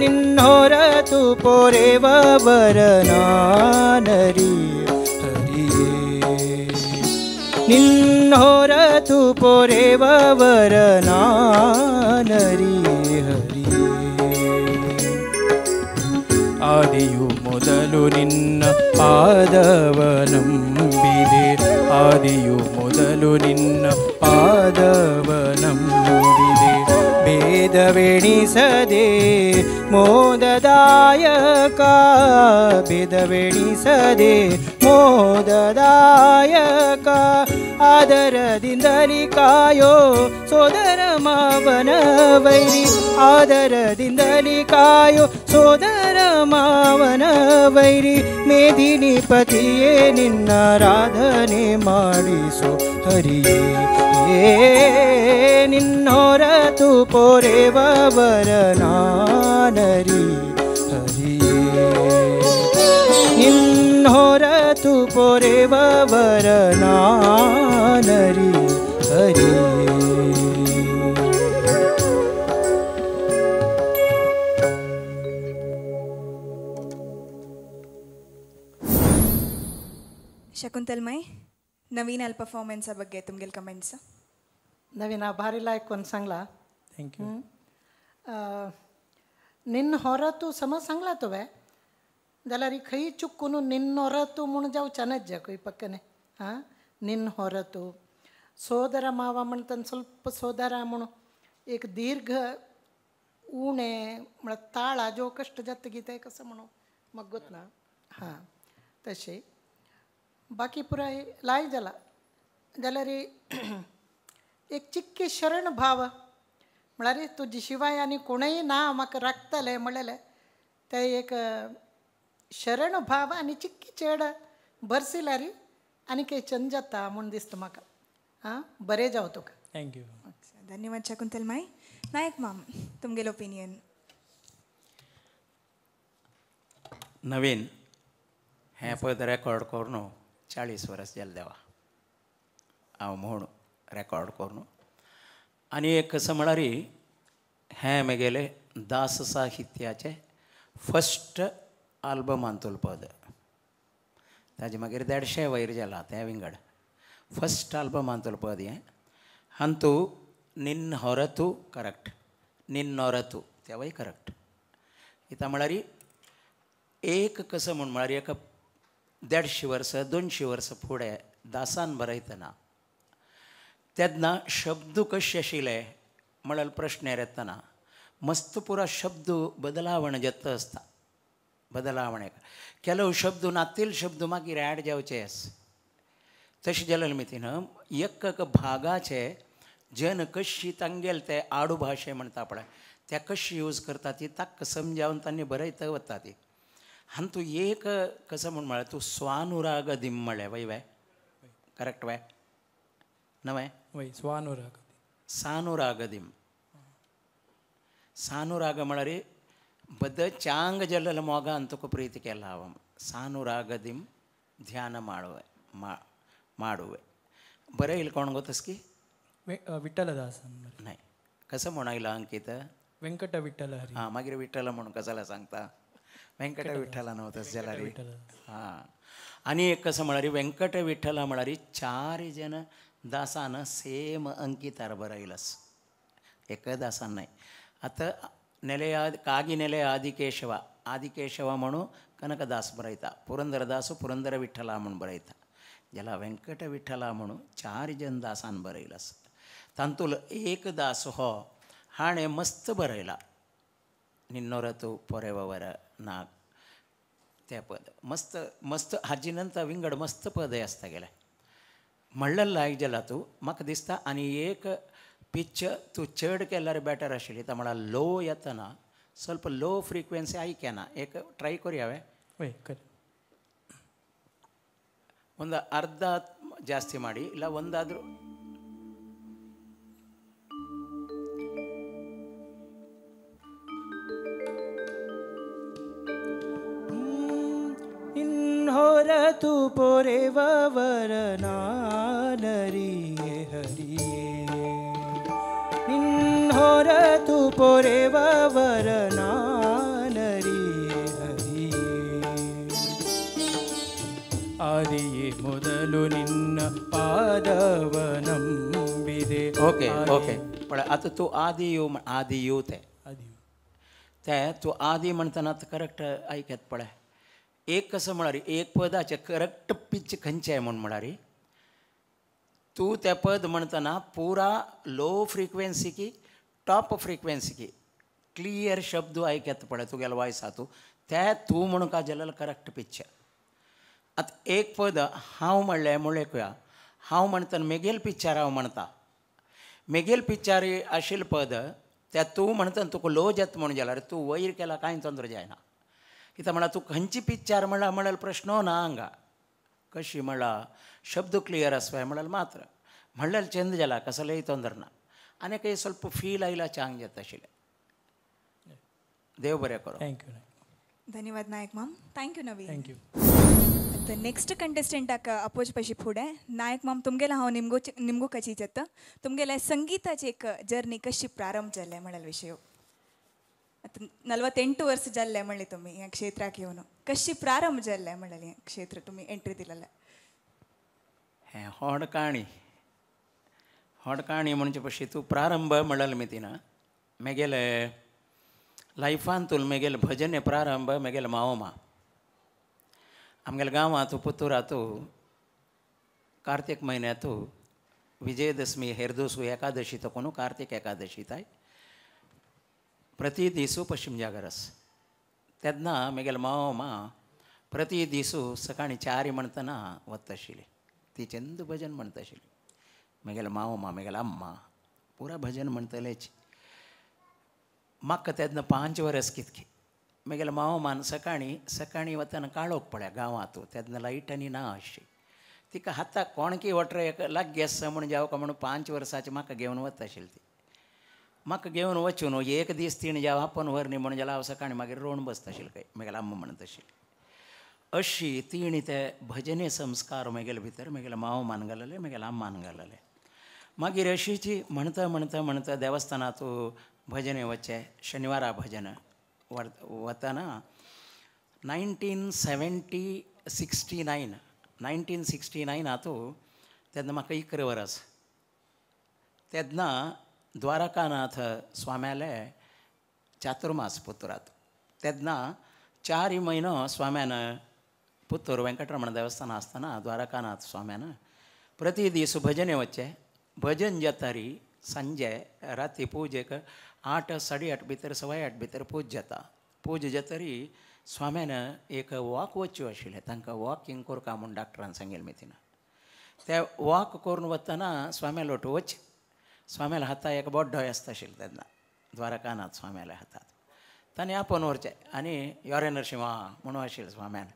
ನಿನ್ನೊರತು ಪೊರೆವ ವರನಾನರಿ ಹರಿಯೇ. ನಿನ್ನೊರತು ಪೊರೆವ ವರನಾನರಿ ಹರಿಯೇ. ಆದಿಯು ಮೊದಲು ನಿನ್ನ ಪಾದವ ನಂಬಿದೆ, ಆದಿಯು ಮೊದಲು ನಿನ್ನ ಪಾದವ ನಂಬಿದೆ. ಭೇದವೆಣಿಸದೆ ಮೋದದಾಯಕ, ಭೇದವೆಣಿಸದೆ ಮೋದದಾಯಕ. ಆದರದಿಂದಲಿ ಕಾಯೋ ಸೋದರ ಮಾವನ ವೈರಿ ಆದರದಿಂದಲಿ ಕಾಯೋ ಸೋದರ ಮಾವನ ವೈರಿ ಮೇದಿನಿ ಪತಿಯೇ ನಿನ್ನ ರಾಧನೆ ಮಾಡಿಸು ಹರಿಯೇ ನಿನ್ನೊರತು ಪೊರೆವರ ನಾನರಿ ಹರಿಯೇ ನಿನ್ನೊರತು ಪೊರೆವರ ನಾನರಿ ಹರಿಯೇ. ಶಕುಂತಲ್ಮೈ, ನವೀನ್ ಅಲ್ಲಿ ಪರ್ಫಾರ್ಮೆನ್ಸ್ ಬಗ್ಗೆ ತುಮಗೆಲ್ ಕಮೆಂಟ್ಸ್? ನವೀನ ಭಾರಿ ಲಾಯಕ್ ಒಂದು सांगला. Thank you. निन्न ಹೊರತು ಸಮ सांगला तुवें जाल्यार खंय चुकून निन्न ಹೊರತು म्हूण जावच्यानच जे खंय पक्कने हां निन्न ಹೊರತು ಸೋದರ ಮಾವ म्हणटन ಸ್ವಲ್ಪ ಸೋದರ म्हणून एक दीर्घ उणे म्हळ्यार ताळा जो कश्ट जाता कितें कसं म्हणून म्हाका गोत ना हां तशें बाकी पुराय लाय जाला जाल्यार एक चिक्की शरण भाव म्हळ्यार तुजे शिवाय आनी कोणूय ना म्हाका राखतलें म्हणलेलें तें एक शरण भाव आनी चिक्की चेड बरसिल्यार आनी काही चंद जाता म्हूण दिसता म्हाका. हां बरें जावं तुका. Thank you. धन्यवाद शकुंतल माई. नायक माम, तुमगेलो ओपिनियन? नवीन हें पद रेकॉर्ड करून 40 वर्स जालें देवा हांव म्हूण रेकॉर्ड करून आनी एक कसं म्हळ्यार हें म्हगेलें दास साहित्याचें फस्ट आल्बमांतलो पद. ताजे मागीर 150 वयर जाला तें विंगड. फस्ट आल्बमांतलो पद हें. हांतू निन्न होरतू करेक्ट, निन्नोरतू तेवूय करेक्ट. इतां म्हळ्यार एक कसं म्हूण म्हळ्यार एका 150 वर्सां 200 वर्सां फुडें दासान बरयतना तेन्ना शब्द कशे आशिल्ले म्हळ्यार प्रश्न येतना मस्त पुरा शब्द बदलावण जाता आसता. बदलावण ಕೆಲವು शब्द नातील शब्द मागीर ॲड जावचे आस. तशें जाल्यार मितीन एक भागाचे जन कशी तांगेल ते आडू भाशे म्हणटा पळय त्या कशी यूज करता ती ताका समजावन तांणी बरयता वता ती. आनी तूं एक कसं म्हूण म्हळ्यार तूं स्वानुराग दिम म्हळें वय वय करेक्ट वय नवें वय स्वानुराग सानुराग दिम सानुराग म्हळ्यार बद चांग जल्लल मोगान तुका प्रीती केला हांव सानुराग दिम ध्यान माಳುವೆ ಮಾಡುವೆ बरें येईल कोण गो तसकी विठ्ठलदास नाही कसं म्हणायला अंकित वेंकट विठ्ठल हरी हां मागीर विठ्ठल म्हणून कसाला सांगता वेंकट विठ्ठला नव्हतं जाल्यार हां. आनी एक कसं म्हळ्यार वेंकट विठ्ठला म्हळ्यार 4 जण दासान सेम अंकितार बरयलस एक दासान नाही. आतां ನೆಲೆಯ ಕಾಗಿ ನೆಲೆಯ ಆದಿಕೇಶವ ಆದಿಕೇಶವ म्हणून ಕನಕದಾस बरयता, पुरंदरदास पुरंदर विठ्ठला म्हणून बरयता, ज्याला वेंकट विठ्ठला म्हणून 4 जण दासान बरयलस. तांतूल एक दास हो हाणें मस्त बरयला निन्नोरतू पोरेवर नाग ते पद मस्त मस्त हाजी नंतर विंगड मस्त पद आसता गेलें म्हणलें लायक जाला तूं म्हाका दिसता. आनी एक पिच तूं चड केल्यार बेटर आशिल्ली तर म्हळ्यार लो येतना ಸ್ವಲ್ಪ लो फ्रिक्वेन्सी आयकेना एक ट्राय करूया वय कर ಒಂದು ಅರ್ಧ ಜಾಸ್ತಿ ಮಾಡಿ ಇಲ್ಲ ಒಂದಾದರೂ ಹೊರತು ಪೊರೆವರ ನಾನರಿ ಹರಿಯೇ ನಿನ್ನೊರತು ಪೊರೆವರ ನಾನರಿ ಹರಿಯೇ ಆದಿಯೇ ಮೊದಲು ನಿನ್ನ ಪಾದವ ನಂಬಿದೆ. ಓಕೆ ಓಕೆ पण आता तूं आदियू आदियू ते ते तूं आदी म्हणतना करेक्ट आयकत पळय. एक कसं म्हळ्यार एक पदाचें करेक्ट पिच खंयचें म्हूण म्हळ्यार तूं तें पद म्हणतना पुरा लो फ्रिक्वेन्सी की टॉप फ्रिक्वेन्सी की क्लियर शब्द आयकत पळय तुगेलो वॉयस आहा तूं ते तूं म्हणून का जाल्यार करेक्ट पिच. आतां एक पद हांव म्हणलें म्हणलें कया हांव म्हणटा मेगेल पिक्चर हांव म्हणटा मेगेल पिक्चर आशिल्लें पद त्या तूं म्हणटा तुका लो जाता म्हणून जाल्यार तूं वयर केला कांय तोंदर जायना. कित्याक म्हणल्यार तूं खंयची पिक्चर म्हणल्यार म्हणल्यार प्रश्न ना हांगा कशी म्हणला शब्द क्लियर आसपाय म्हणल्यार मात्र म्हणल्यार चेंज जाला कसलेय तोंदर ना आनी काही ಸ್ವಲ್ಪ फील आयला चांग जाता आशिल्लें. देव बरें करो. Thank you. धन्यवाद नायक माम. Thank you Naveen. Thank you. The next कंटेस्टंटाक अपोज पशी फुडें नायक माम तुमगेला हांव निमगो निमगो कशी जाता तुमगेल्या संगीताची एक जर्नी कशी प्रारंभ जाल्ले म्हणल्यार विशय. आतां 48 वर्स जाल्ले म्हणले तुमी ह्या क्षेत्राक येवन कशी प्रारंभ जाल्ले म्हणल्यार हें क्षेत्र तुमी एंट्री दिलेलें. हें होड काणी होड काणी म्हणचे पशी तूं प्रारंभ म्हणल्यार मितीना मेगेले लायफांतून मेगेले भजन प्रारंभ मेगेले मावमा आमगेल्या गांवांत पुतुरांत कार्तीक म्हयन्यांत विजयदशमी हेरदोसू एकादशी तकून कार्तीक एकादशी ताय प्रति दिसू पश्चिम जागरस तेन्ना मेगेले मावमा प्रति दिसू सकाळीं 4 म्हणटना वता आशिल्ली ती चंद भजन म्हणटा आशिल्ली. मेगेले मावमा मेगेले अम्मा पुरा भजन म्हणटलेच. म्हाका तेन्ना 5 वर्स कितकी मेगेले मावमान सकाळीं सकाळीं वतना काळोख पळया गांवांत तेन्ना लायट आनी ना अशी तिका हाताक कोणकी वटर एक लागीं आसा म्हूण जावं काय म्हणून 5 वर्सांची म्हाका घेवन वता आशिल्ली ती. म्हाका घेवन वचून एक दीस तिणें जावं आपोवन व्हर न्ही म्हणून जाल्यार हांव सकाळीं मागीर रोवन बसता आशिल्लें खंय मेगेले अम्मा म्हणटा आशिल्ली. अशी तिणें ते भजने संस्कार मेगेले भितर मेगेले मावमान घालले मेगेले अम्मान घालले. मागीर अशीची म्हणटा म्हणटा म्हणटा देवस्थानांत भजने वचचे शनिवारा भजन वतना 1969 हातू तेन्ना म्हाका 11 वर्स तेन्ना द्वारकानाथ स्वाम्याले चातुर्मास पुतुरात तेन्ना 4 म्हयनो स्वाम्यान पुतूर वेंकटरमण देवस्थान आसतना द्वारकानाथ स्वाम्यान प्रति दीस भजने वचचे भजन जातारी सांजे राती पुजेक 8 8:30 भितर 8:15 भितर पूज जाता. पूज जातरी स्वाम्यान एक वॉक वच्च्यो आशिल्लें तांकां वॉकिंग करका म्हूण डॉक्टरान सांगिल्लें मितीना. ते वॉक करून वतना स्वाम्या लोट वच स्वाम्याल्या हाता एक बोड्डो आसता आशिल्लो तेन्ना द्वारकानाथ स्वाम्याल्या हातात तांणी आपोवन व्हरचें आनी योरे नरशिंवा म्हणून आशिल्लें स्वाम्यान.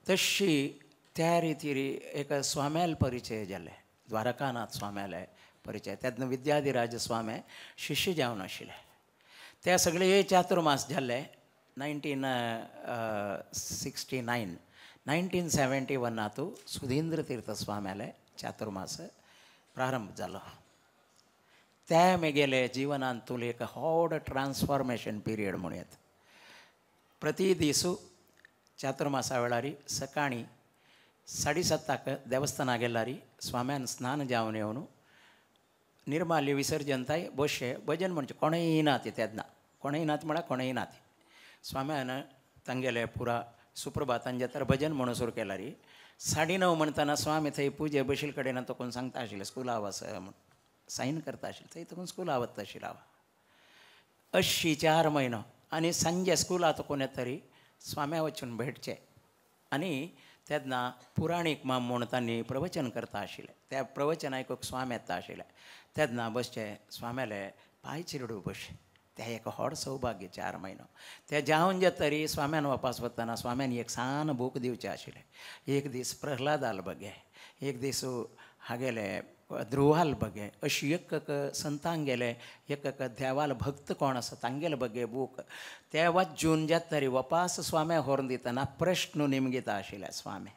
तशी त्या रितीर एक स्वाम्याल परिचय जाले द्वारकानाथ स्वाम्याले परिचय. तेन्ना विद्याधिराज स्वामी शिष्य जावन आशिल्ले. ते सगळे चातुर्मास जाल्ले 1969 1971 सुधींद्र तीर्थ स्वाम्याले चातुर्मास प्रारंभ जालो. त्या मेगेले जिवनांतून एक व्हड ट्रान्सफॉर्मेशन पिरियड म्हणूं येता. प्रति दिसू चातुर्मासा वेळार सकाळीं 7:30 देवस्थाना गेल्यार स्वाम्यान स्नान जावन येवन निर्माल्य विसर्जन ताय बशे भजन म्हणचे कोणूय ना ती तेन्ना कोणूय नात म्हळ्यार कोणूय ना ती स्वाम्यान तांगेले पुरा सुप्रभातान जाता भजन म्हणून सुरू केल्यार 9:30 म्हणटना स्वामी थंय पुजे बशील कडेन तो कोण सांगता आशिल्लें स्कुला वच म्हूण सायन करता आशिल्लें थंय तुकून स्कुला वता आशिल्लें हांव. अशी 4 म्हयनो आनी सांजे स्कुला तुकून येतरी स्वाम्या वचून भेटचें आनी तेन्ना पुराणीक माम म्हूण तांणी प्रवचन करता आशिल्लें त्या प्रवचन आयकूंक स्वामी येता आशिल्लें तेन्ना बसचें स्वाम्याले पांय चिरडू बशे तें एक व्हड सौभाग्य 4 म्हयनो. ते जावन जातरी स्वाम्यान वापस वतना स्वाम्यान एक सान बूक दिवचें आशिल्लें. एक दीस प्रहलादाल बगे एक दीस हागेले ध्रुवाल बगे अशी एक संतांक गेले एक देवाल भक्त कोण आसा तांगेले बगे बूक ते वाचून जातरी वापास स्वाम्या व्हरून दितना प्रश्न निमगिता आशिल्ले स्वामी.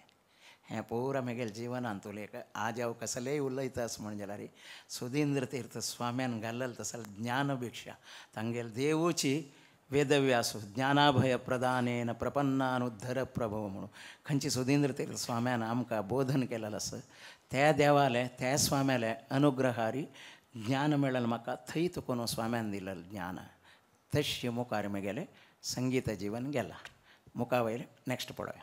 हें पुरा म्हगेल्या जिवनांतून एक आज हांव कसलेय उलयता म्हूण जाल्यार सुधींद्र तीर्थ स्वाम्यान घाल्लें तसलें ज्ञानभिक्षा तांगेले देवूची वेदव्यास ज्ञानाभय प्रदानेन प्रपन्नानुद्धर प्रभव म्हणून खंयची सुधींद्र तीर्थ स्वाम्यान आमकां बोधन केलेलें आसा त्या देवाले त्या स्वाम्याले अनुग्रहारी ज्ञान मेळ्ळें म्हाका थंय तुकून स्वाम्यान दिलेलें ज्ञान तशें मुखार म्हगेलें संगीत जीवन गेलां. मुखा वयर नेक्स्ट पळोवया.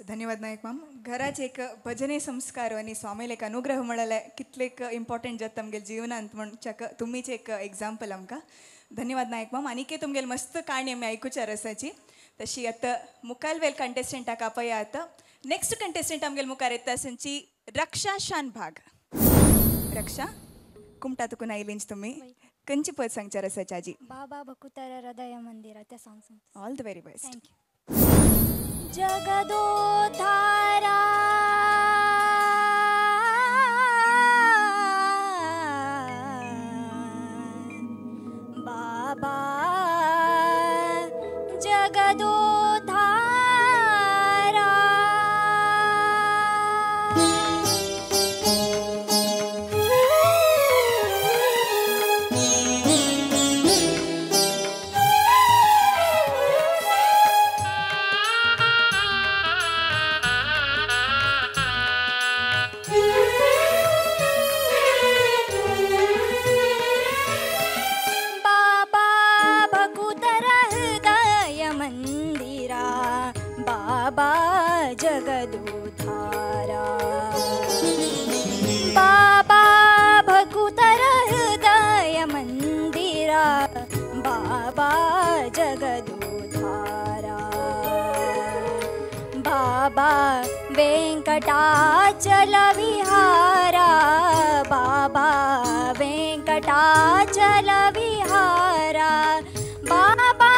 धन्यवाद नायक माम. घराचे एक भजने संस्कार आनी स्वामीले एक अनुग्रह मेळ्ळें कितले एक इम्पॉर्टंट जाता आमगेले जिवनांत म्हूण तुमीच एक एग्जाम्पल आमकां. धन्यवाद नायक माम. आनीक तुमगेले मस्त काणी आमी आयकुच्या रसाची तशी आतां मुखाल वेल कंटेस्टंटाक आपया. आतां नेक्स्ट कंटेस्टंट आमगेले मुखार येता संची रक्षा शानभाग. रक्षा कुमटा तुकून आयलींच तुमी, खंयची पद सांगचार आसा चाजी? बाबा भकुतर हृदय मंदिरा त्या song. All the very best. Thank you. जगदोद्धारा बाबा जगदोद्धारा, बाबा जगदोद्धारा, बाबा भकुतर हृदय मंदिरा, बाबा जगदोद्धारा, बाबा वेंकटाचल विहारा, बाबा वेंकटाचल विहारा, बाबा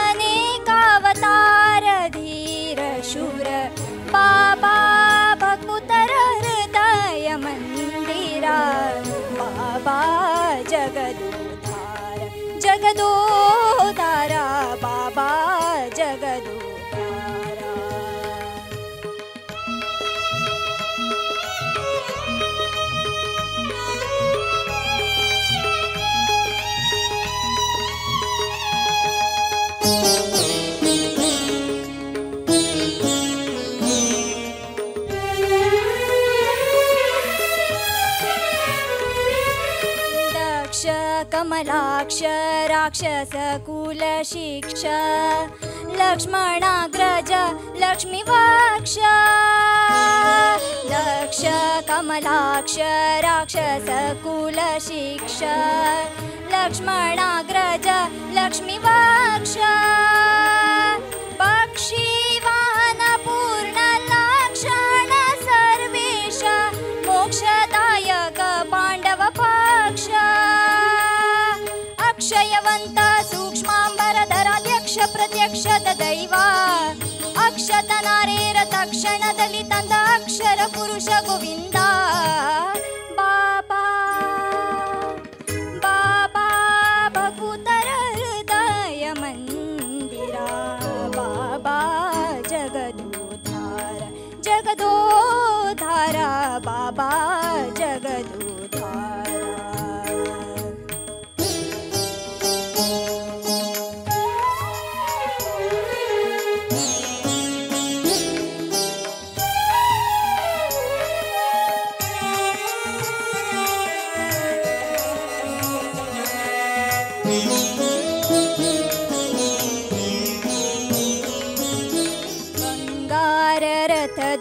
अनेकावतार धीर शूर, बाबा भकुतर हृदय मंदिरा, बाबा जगदोद्धार जगदोद्धारा, बाबा जगदोद्धारा. कमलाक्ष राक्षस कुल शिक्ष, लक्ष्मणाग्रज लक्ष्मीवाक्ष, दक्ष कमलाक्ष राक्षस कुल शिक्ष, लक्ष्मणाग्रज लक्ष्मीवाक्ष, पक्षी वाहन पूर्ण लक्षण सर्वेश, मोक्षदायक पांडव पक्ष, अक्षयवंत सूक्ष्मांबरधराध्यक्ष प्रत्यक्ष दैवा, अक्षत नारेर तक्षण दलितंद अक्षर पुरुष गोविंदा, बाबा बाबा भकुतर हृदय मंदिरा, बाबा जगदोद्धार जगदोद्धारा, बाबा जगदोद्धारा.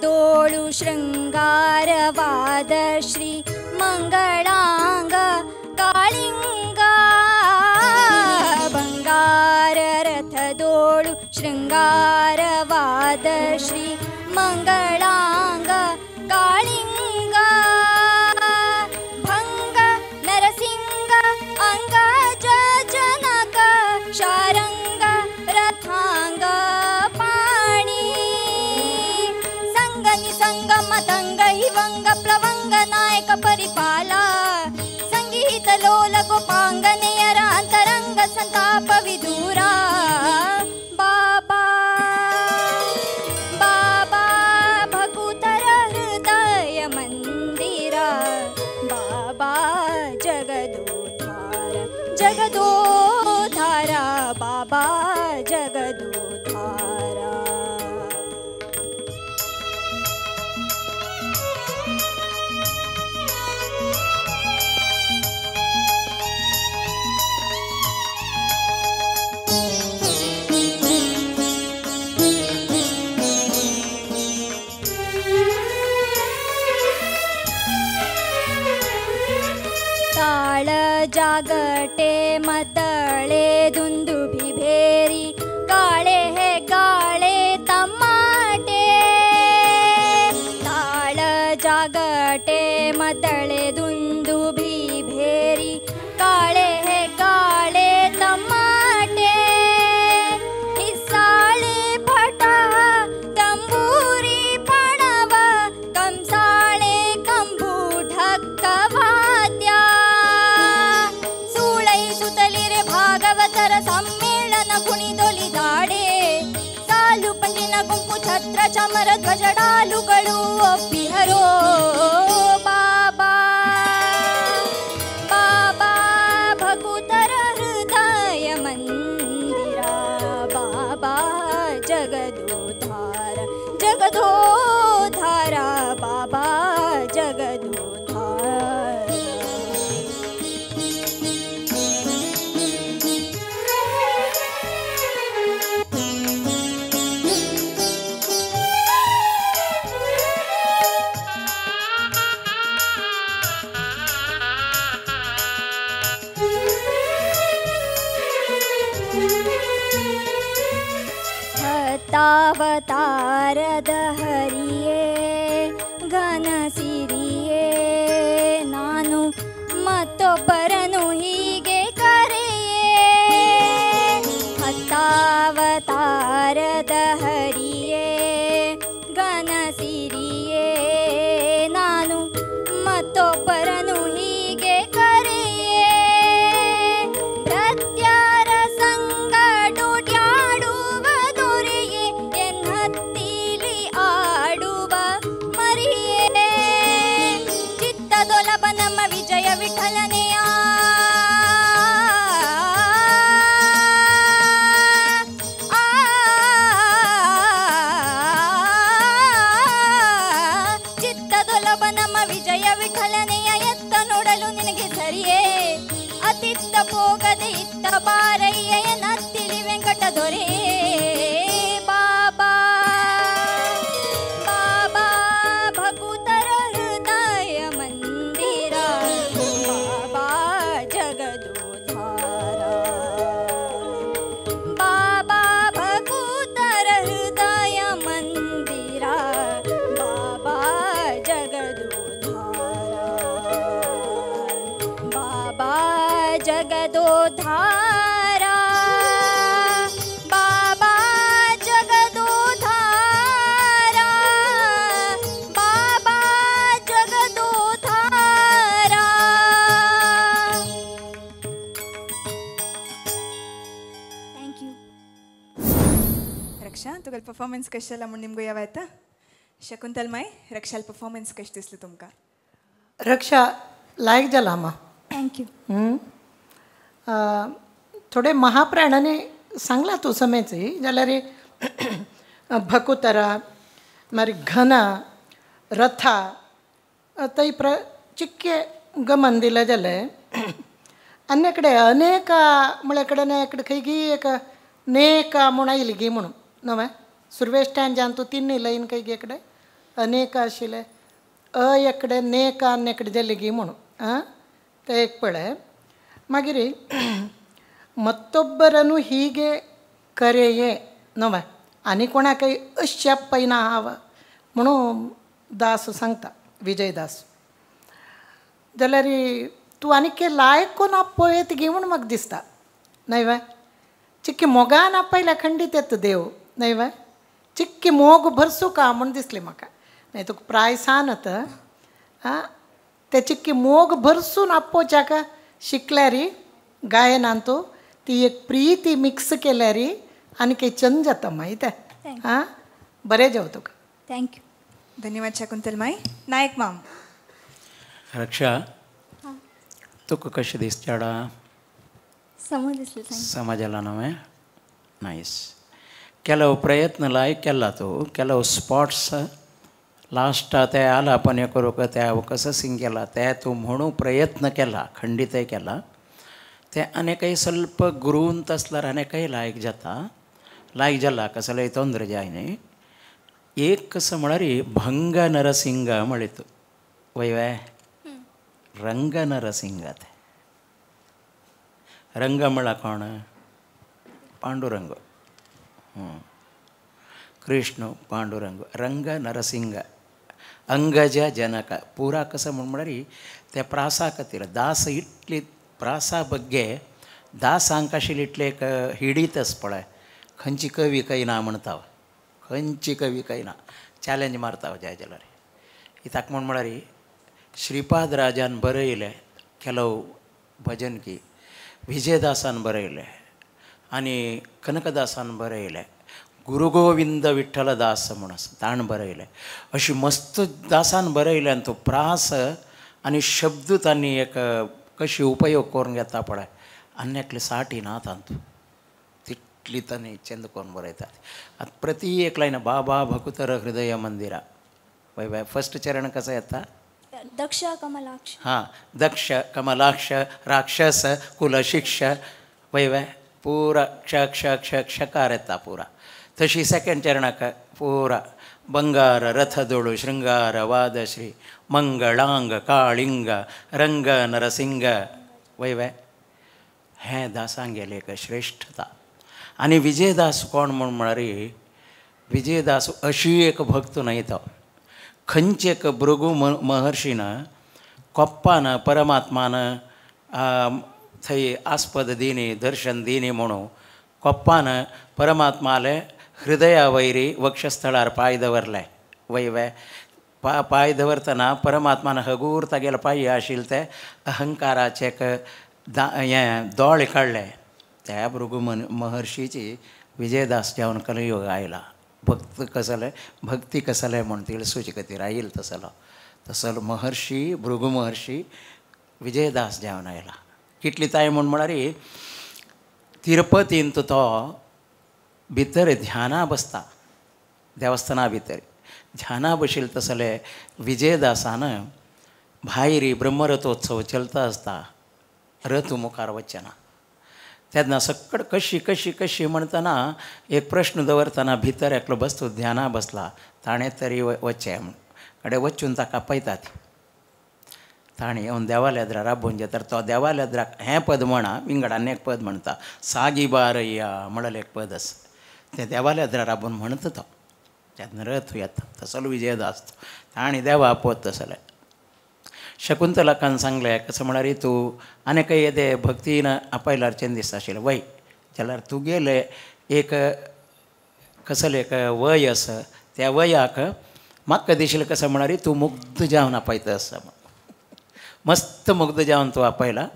दोळु शृंगारवाद श्री मंगळांग काळिंग, बंगार रथ दोळु शृंगारवाद श्री मंगळांग काळिंग, भंग नरसिंग अंगज जनक शारंग रथांग पाणी, संग मतंग हिवंग प्लवंग नायक परिपाला, संगीत लोल गोपांग नेयर अंतरंग संताप विदूरा, बाबा बाबा भकुतर हृदय मंदिरा, बाबा जगदोद्धार जगदोद्धारा, बाबा जगदोद्धारा. ताळ जागटे मदळे दुंदुभी भेरी, काळे ಚಮರ ಧ್ವಜಡಾಲುಗಳು ಒಪ್ಪಿಹರೋ. ಬಾಬಾ ಬಾಬಾ ಭಕುತರ ಹೃದಯ ಮಂದಿರ ಬಾಬಾ ಜಗದೋದ್ಧಾರ ಜಗದೋದ್ಧಾರ ಬಾಬಾ ಜಗದೋದ್ಧಾರ. ಅವತಾರದ ಹರಿಯೇ ಘನ ಸಿರಿಯೇ ನಾನು ಮತ್ತೊಬ್ಬರನು ಹೀಗೆ ಕರೆಯೇ. ಹತ್ತಾವತಾರದ ಹರಿಯೇ ಘನ ಸಿರಿಯೇ ನಾನು ಮತ್ತೊಬ್ಬರನು ಹೀಗೆ ಕರೆಯೇ. ಪ್ರತ್ಯಾರ ಸಂಗಡೊಡ್ಯಾಡುವ ದೊರೆಯೇ ಎನ್ನತ್ತಿಲಿ ಆಡುವ ಮರಿಯೇ. ಚಿತ್ತದೊಲಬ ನಮ್ಮ ವಿಜಯ ವಿಠಲನೆಯ ಚಿತ್ತದೊಲಬ ನಮ್ಮ ವಿಜಯ ವಿಠಲನೆಯ ಎತ್ತ ನೋಡಲು ನಿನಗೆ ಸರಿಯೇ. ಅತಿತ್ತ ಪೋಗದೆ ಇತ್ತ ಬಾರಯ್ಯ ನತ್ತಿಲಿ ವೆಂಕಟ ದೊರೆ. ಬಾಬಾ ಬಾಬಾ ಭಕುತರ ಹೃದಯ ಮಂದಿರ ಬಾಬಾ ಜಗದೋದ್ಧಾರ ಬಾಬಾ ಭಕುತರ ಹೃದಯ ಮಂದಿರ ಬಾಬಾ ಜಗದೋದ್ಧಾರ ಬಾಬಾ ಜಗದೋದ್ಧಾರ ಬಾಬಾ ಜಗದೋದ್ಧಾರ ಬಾಬಾ ಜಗದೋದ್ಧಾರ. Thank you. Raksha तुगेल परफॉर्मन्स कशें जाला म्हूण निमगो याव येता. शकुंतल माय रक्षाल परफॉर्मन्स कशें दिसलें तुमकां? रक्षा लायक जाला मा. Thank you. थोडे महाप्राणांनी सांगलां तूं समेची जाल्यार भकुतरा मागीर घना रथा थंय प्र चिक्के गमन दिलें जालें. आनी कडेन अनेका म्हळ्या कडेन एकडे खंय एक नेका म्हूण आयली गी म्हणून नवें सुरवे स्टँड तूं तिन्नी लयन खंय गे कडेन अनेका आशिल्लें अ एकडे नेका आनी एकडे जाली गी म्हणून आं तें एक पळय. मागीर मत्तोब्बरनु हೀಗೆ ಕರೆಯೇ नवें आनी कोणाकय अश्शें आपयना हांव म्हणून दास सांगता विजयदास. जाल्यार तूं आनी के लायक कोण आपयत गी म्हूण म्हाका दिसता न्हय वे. चिक्की मोगान आपयल्या खंडीत येता देव न्हय वे. चिक्की मोग भरसूका म्हूण दिसलें म्हाका. न्हय तुका प्राय सान आतां आं ते चिक्की मोग भरसून आपोवच्याक शिकल्यार गायनान तूं ती एक प्रिती मिक्स केल्यार आनी काही चंद जाता मागीर तें आं. बरें जावं तुका. Thank you. धन्यवाद शकुंतल माई. नायक माम. रक्षा तुका कशें दिसता? समज दिसलें. समाजाला नवें नायस. ಕೆಲವು ಪ್ರಯತ್ನ ಲಾयक केला तो ಕೆಲವು स्पॉट्स लास्टा ते आलापन करूंक ते कसं सिंग केला ते तूं म्हणून प्रयत्न केला खंडीतय केला ते आनी ಸ್ವಲ್ಪ गुरूंत आसल्यार आनी काही लायक जाता लायक जाला कसलेय ತೊಂದರೆ जाय न्ही. एक कसं म्हळ्यार भंग नरसिंग म्हळें वय रंग नरसिंग ते रंग म्हळ्यार कोण? पांडुरंग. कृष्ण पांडुरंग रंग नरसिंग अंगज जनक पूरा कसं म्हूण म्हळ्यार त्या प्रासा खातीर दास इतली प्रासा बग्गे दासांक आशिल्ली इतले एक हिडीत आस पळय खंयची कवी काय ना म्हणटा खंयची कवी काय ना चॅलेंज मारता जाय जाल्यार कित्याक म्हूण म्हळ्यार श्रीपाद राजान बरयलें ಕೆಲವು भजन की विजयदासान बरयलें आनी कनकदासान बरयलें. गुरुगोविंद विठ्ठलदास म्हूण आसा ताणें बरयलें. अशी मस्त दासान बरयलें आनी तो प्रास आनी शब्द तांणी एक कशी उपयोग करून घेता पळय आनी एकले साठी ना तांतू तितली तांणी चंद करून बरयतात. आतां प्रति एक लायन बाबा भकुतर हृदय मंदिरा वय वय फर्स्ट चरण कसं येता दक्ष कमलाक्ष हां दक्ष कमलाक्ष राक्षस कुलशिक्ष वय वय पुरा क्ष क्ष क्ष क्षकार येता पुरा. तशी सेकंड चरणाक पुरा बंगार रथदोळू शृंगार वादश्री मंगळांग काळिंग रंग नरसिंग वय वय हें दासांगेलें एक श्रेश्ठता. आनी विजयदास कोण म्हूण म्हळ्यार विजयदास अशी एक भक्त न्हय तो खंयचे एक भृगु महर्षीन कोप्पान परमात्मान थंय आस्पद दिनी दर्शन दिनी म्हणून कोप्पान परमात्माले हृदया वैरी वक्षस्थळार पांय दवरले वय वय पांय दवरतना परमात्मान हगूर तागेले पांय आशिल्ले ते अहंकाराचे एक हें दोळे काडले. त्या भृगु महर्षीची विजयदास जावन कलयुग आयला भक्त कसले भक्ती कसले म्हूण तिळसूचे खातीर आयल तसलो तसलो महर्षी भृगु महर्षी विजयदास जावन आयला. कितली ताय म्हूण म्हळ्यार तिरुपतींत तो भितर ध्याना बसता देवस्थाना भितर ध्याना बशिल्ले तसले विजयदासान भायरी ब्रह्मरथोत्सव चलता आसता रथ मुखार वचना तेन्ना सकड कशी कशी कशी म्हणटना एक प्रश्न दवरतना भितर एकलो बसतो ध्याना बसला ताणें तरी वचचें म्हूण कडेन वचून ताका पळयतात ताणें येवन देवालेद्रा राबोवन तर तो देवालेद्राक हें पद म्हणा विंगड आनी एक पद म्हणटा सागी बारय्या म्हणलें एक पद आसा तें देवालेद्रा राबोवन म्हणटा तो तेन्ना रथ येता तसलो विजयदास ताणें देवा पद तसलें. शकुंतलाकान सांगलें कसं म्हळ्यार तूं आनी खंय येदे भक्तीन आपयल्यार चेन दिसता आशिल्लें वय जाल्यार तुगेलें एक कसलें एक वय आसा त्या वयाक म्हाका दिशिल्लें कसं म्हळ्यार तूं मुग्ध जावन आपयता आसा मस्त मुग्ध जावन तूं आपयला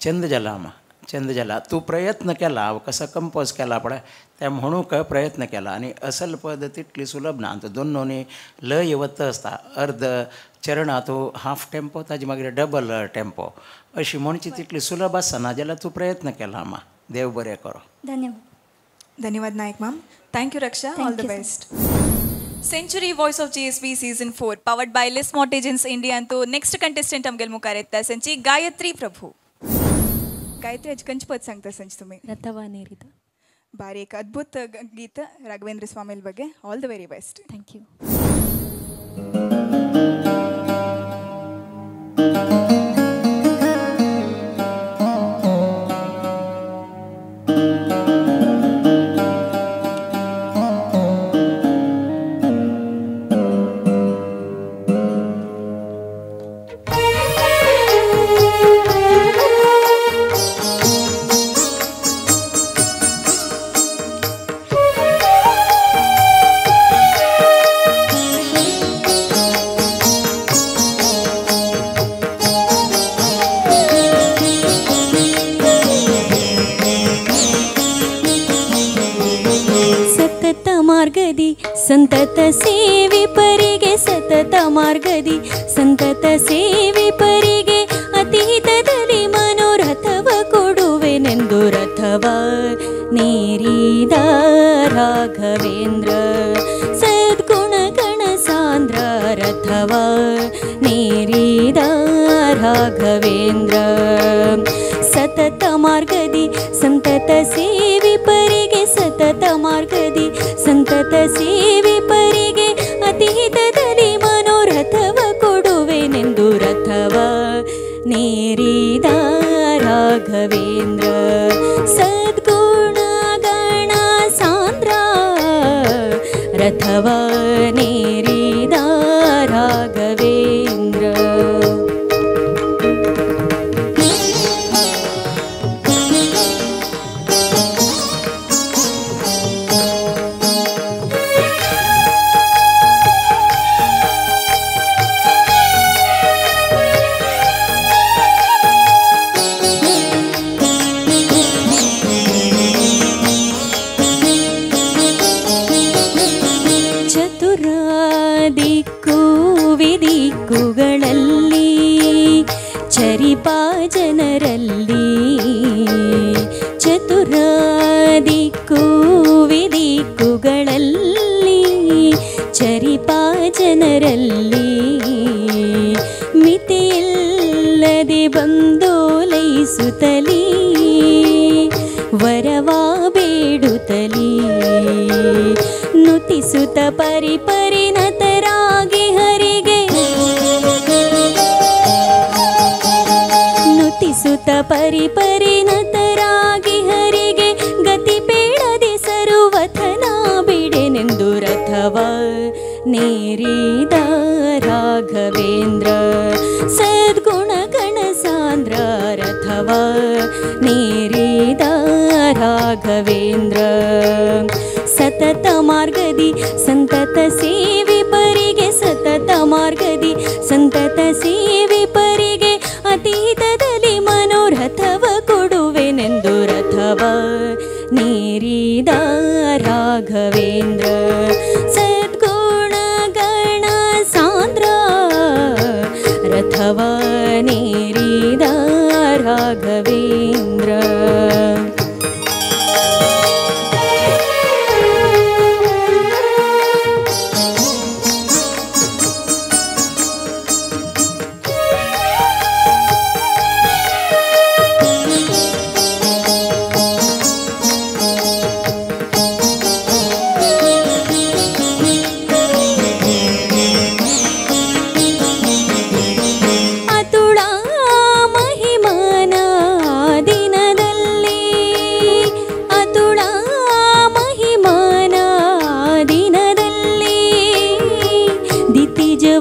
चंद जाला आमा चंद जाला तूं प्रयत्न केला हांव कसो कंपोज केला पळय तें म्हणूंक प्रयत्न केला आनी असल पद तितली सुलभ ना आनी दोन दोनी लय वता आसता अर्द चरणा तूं हाफ टेम्पो ताजे मागीर डबल टेम्पो अशी म्हणची तितली सुलभ आसना जाल्यार तूं प्रयत्न केला आमा देव बरें करो. धन्यवाद. धन्यवाद Naik ma'am. Thank you Raksha. All the best. Century voice of GSB season 4 powered by Liz Mortgages India Antu next contestant आमगेल मुखार येता संची गायत्री प्रभू. गायत्री आज कंच पद सांगता संच तुम्ही? रथवा नेरिदा. बारी एक अद्भुत गीत राघवेंद्र स्वामी ಬಗ್ಗೆ. All the very best. Thank you. ಸಂತತ ಸೇವೆ ಪರಿಗೆ ಸತತ ಮಾರ್ಗದಿ ಸಂತತ ಸೇವೆ ಪರಿಗೆ ಅತೀತದಲ್ಲಿ ಮನೋರಥವ ಕೊಡುವೆನೆಂದು ರಥವ ನೇರಿದ ರಾಘವೇಂದ್ರ ಸದ್ಗುಣ ಗಣ ಸಾಂದ್ರ ರಥವ ನೇರಿದ ರಾಘವೇಂದ್ರ ಸತತ ಮಾರ್ಗದಿ ಸಂತತ ಸೇವೆ ಪರಿಗೆ ಸತತ ಮಾರ್ಗದಿ ಸಂತತ ಸೇವೆ ಪರಿಗೆ ಅತೀತದಲ್ಲಿ ಮನೋರಥವ ಕೊಡುವೆನೆಂದು ರಥವ ನೇರಿದ ರಾಘವೇಂದ್ರ ಸದ್ಗುಣ ಗಣ ಸಾಂದ್ರ ರಥವ ನೇರಿದ ರಾಘವೇಂದ್ರ. ವರವಾ ಬೇಡುತ್ತಲೀ ನುತಿಸುತ್ತ ಪರಿ ಪರಿಣತರಾಗಿ ಹರಿಗೆ ನುತಿಸುತ್ತ ಪರಿ ಪರಿಣತರಾಗಿ ಹರಿಗೆ ಗತಿ ಬೇಡದೆ ಸರ್ವಥನ ಬಿಡೆನೆಂದು ರಥವ ನೇರಿದ ರಾಘವೇಂದ್ರ ಸದ್ಗುಣ ಗಣ ಸಾಂದ್ರ ರಥವ ನೇರಿದ ರಾಘವೇಂದ್ರ ಸತತ ಮಾರ್ಗದಿ ಸಂತತ ಸೇವೆ ಪರಿಗೆ ಸತತ ಮಾರ್ಗದಿ ಸಂತತ ಸೇವೆ ಪರಿಗೆ ಅತೀತದಲ್ಲಿ ಮನೋರಥವ ಕೊಡುವೆನೆಂದು ರಥವ ನೇರಿದ ರಾಘವೇಂದ್ರ ಸದ್ಗುಣ ಗಣ ಸಾಂದ್ರ ರಥವ ನೇರಿದ ರಾಘವೇಂದ್ರ.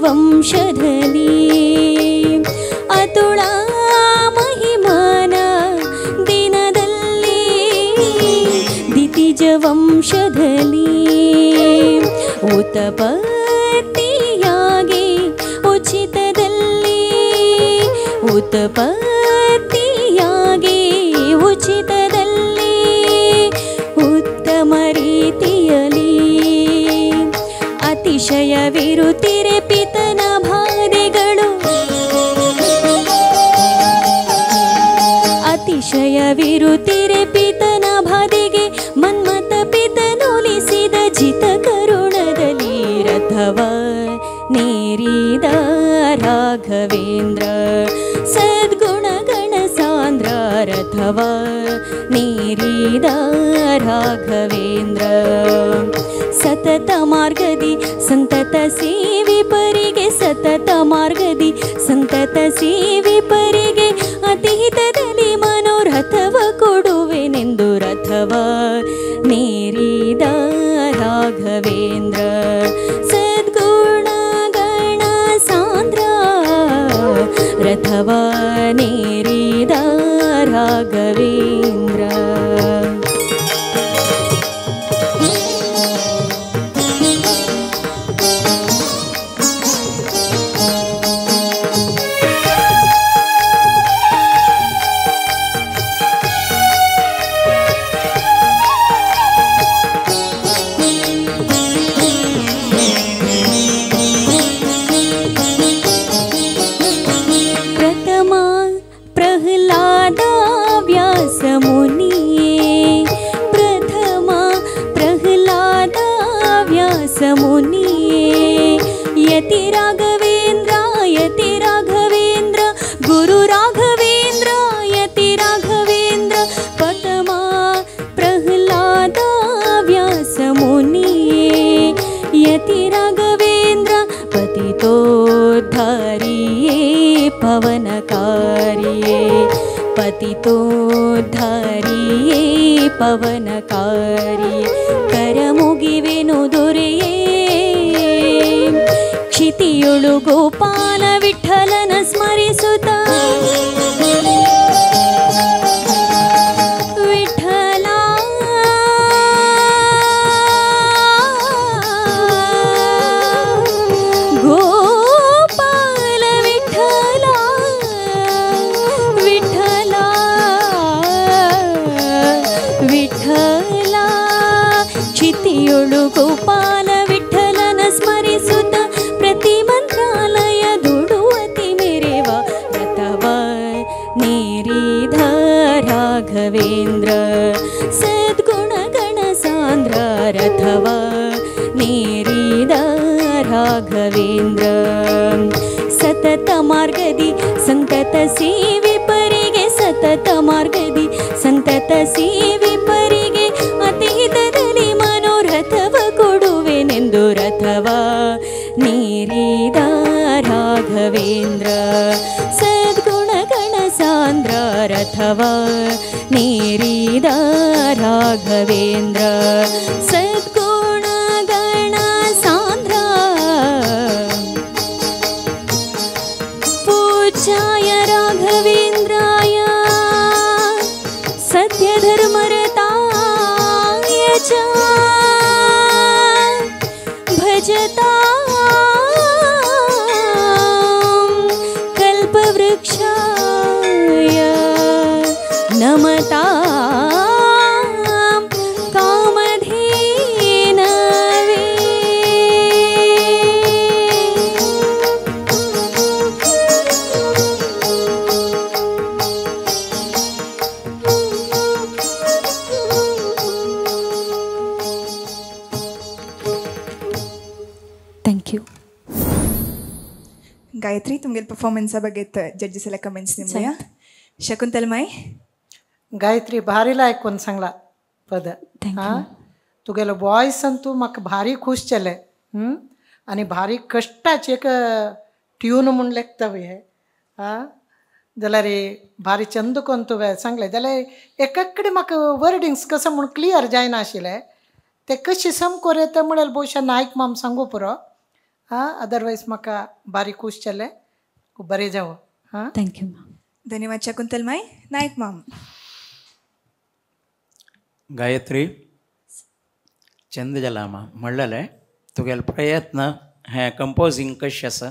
ವಂಶದಲ್ಲಿ ಅತುಳ ಮಹಿಮಾನ ದಿನದಲ್ಲಿ ದಿತಿಜ ವಂಶದಲ್ಲಿ ಉತಪತಿಯಾಗಿ ಉಚಿತದಲ್ಲಿ ಉತಪತಿಯಾಗಿ ಉಚಿತದಲ್ಲಿ ಉತ್ತಮ ರೀತಿಯಲ್ಲಿ ಅತಿಶಯವಿರುತ್ತಿರೆ ಪಿತನ ಬಾಧೆಗಳು ಅತಿಶಯವಿರುತ್ತಿರೆ ಪಿತನ ಬಾಧೆಗೆ ಮನ್ಮಥ ಪಿತನೊಲಿಸಿದ ಜಿತ ಕರುಣದಲ್ಲಿ ರಥವ ನೇರಿದ ರಾಘವೇಂದ್ರ ಸದ್ಗುಣ ಗಣ ಸಾಂದ್ರ ರಥವ ನೇರಿದ ರಾಘವೇಂದ್ರ ಸತತ ಮಾರ್ಗದಿ ಸಂತತ ಸೇವೆ ಪರಿಗೆ ಸತತ ಮಾರ್ಗದಿ ಸಂತತ ಸೇವೆ ಪರಿಗೆ ಅತೀತದಲ್ಲಿ ಮನೋರಥವ ಕೊಡುವೆನೆಂದು ರಥವ ನೇರಿದ ರಾಘವೇಂದ್ರ ಸದ್ಗುಣ ಗಣ ಸಾಂದ್ರ ರಥವ ನೇರಿದ ರಾಘವೇಂದ್ರ. ಯತಿ ರಾಘವೇಂದ್ರ ಯತಿ ರಾಘವೇಂದ್ರ ಗುರು ರಾಘವೇಂದ್ರ ಯತಿ ರಾಘವೇಂದ್ರ ಪತಮ ಪ್ರಹ್ಲಾದ ವ್ಯಾಸ ಮುನಿಯೇ ಯತಿ ರಾಘವೇಂದ್ರ ಪತಿತೋದ್ಧಾರಿಯೇ ಪವನಕಾರಿಯೇ ಪತಿತೋದ್ಧಾರಿಯೇ ಪವನಕಾರಿಯೇ ಕರಮುಗಿವೆನು ದೊರೆಯೇ ಕ್ಷಿತಿಯೊಳು ಗೋಪಾಲ ವಿಠಲನ ಸ್ಮರಿಸುತ್ತ ವಿಠಲ ಗೋಪಾಲ ವಿಠಲ ವಿಠಲ ವಿಠಲ ಕ್ಷಿತಿಯೊಳು ಗೋಪಾಲ ವಿಠಲನ ಸ್ಮರಿಸುತ್ತ ಪ್ರತಿ ಮಂತ್ರಾಲಯ ದುಡುವತಿ ಮೆರೆವ ರಥವ ನೇರಿದ ರಾಘವೇಂದ್ರ ಸದ್ಗುಣ ಗಣ ಸಾಂದ್ರ ರಥವ ನೇರಿದ ರಾಘವೇಂದ್ರ ಸತತ ಮಾರ್ಗದಿ ಸಂತತ ಸೇವೆ ಪರಿಗೆ ಸತ ಸತತ ಮಾರ್ಗದಿ ಸಂತತ ಸೇವಿಪರಿಗೆ ಅತೀತದಲ್ಲಿ ಮನೋರಥವ ಕೊಡುವೆನೆಂದು ರಥವ ನೀರಿದ ರಾಘವೇಂದ್ರ ಸದ್ಗುಣಗಣ ಸಾಂದ್ರ ರಥವ ನೀರಿದ ರಾಘವೇಂದ್ರ ಸದ್ಗುಣಗಣ ಸಾಂದ್ರ ಪೂಜ್ಯಾಯ ರಾಘವೇಂದ್ರಾಯ ಸತ್ಯಧರ್ಮರತಾಯ ಚ ಭಜತಾ ಕಲ್ಪವೃಕ್ಷಾಯ ನಮತಾಂ ಕಾಮಧೇನವೇ. Thank you. Gayatri, तुमगेल परफॉर्मन्सा ಬಗ್ಗೆ जजेस ಎಲ್ಲ कमेंट्स ನಿಮಗೆ. ಶಕುಂತಲ್ माई. गायत्री भारी लायक कोण सांगला पद. हां, तुगेलो वॉयस अंतू म्हाका भारी खुश जालें. आनी भारी कश्टाचे एक ट्यून म्हूण लेखता हे. हां, जाल्यार भारी चंद कोण तुवें सांगलें जाल्यार एक कडेन म्हाका वर्डिंग्स कसो म्हूण क्लियर जायनाशिल्लें, ते कशें समकोर येता म्हणल्यार भोवशा नायक माम सांगू पुरो. हां, अदरवायज म्हाका भारी खुश जालें. खूब बरें जावं. हां, thank you. धन्यवाद शकुंतल माई. नायक माम. गायत्री, चंद जाला म्हणलेलें तुगेलो प्रयत्न हें कंपोजींग कशें आसा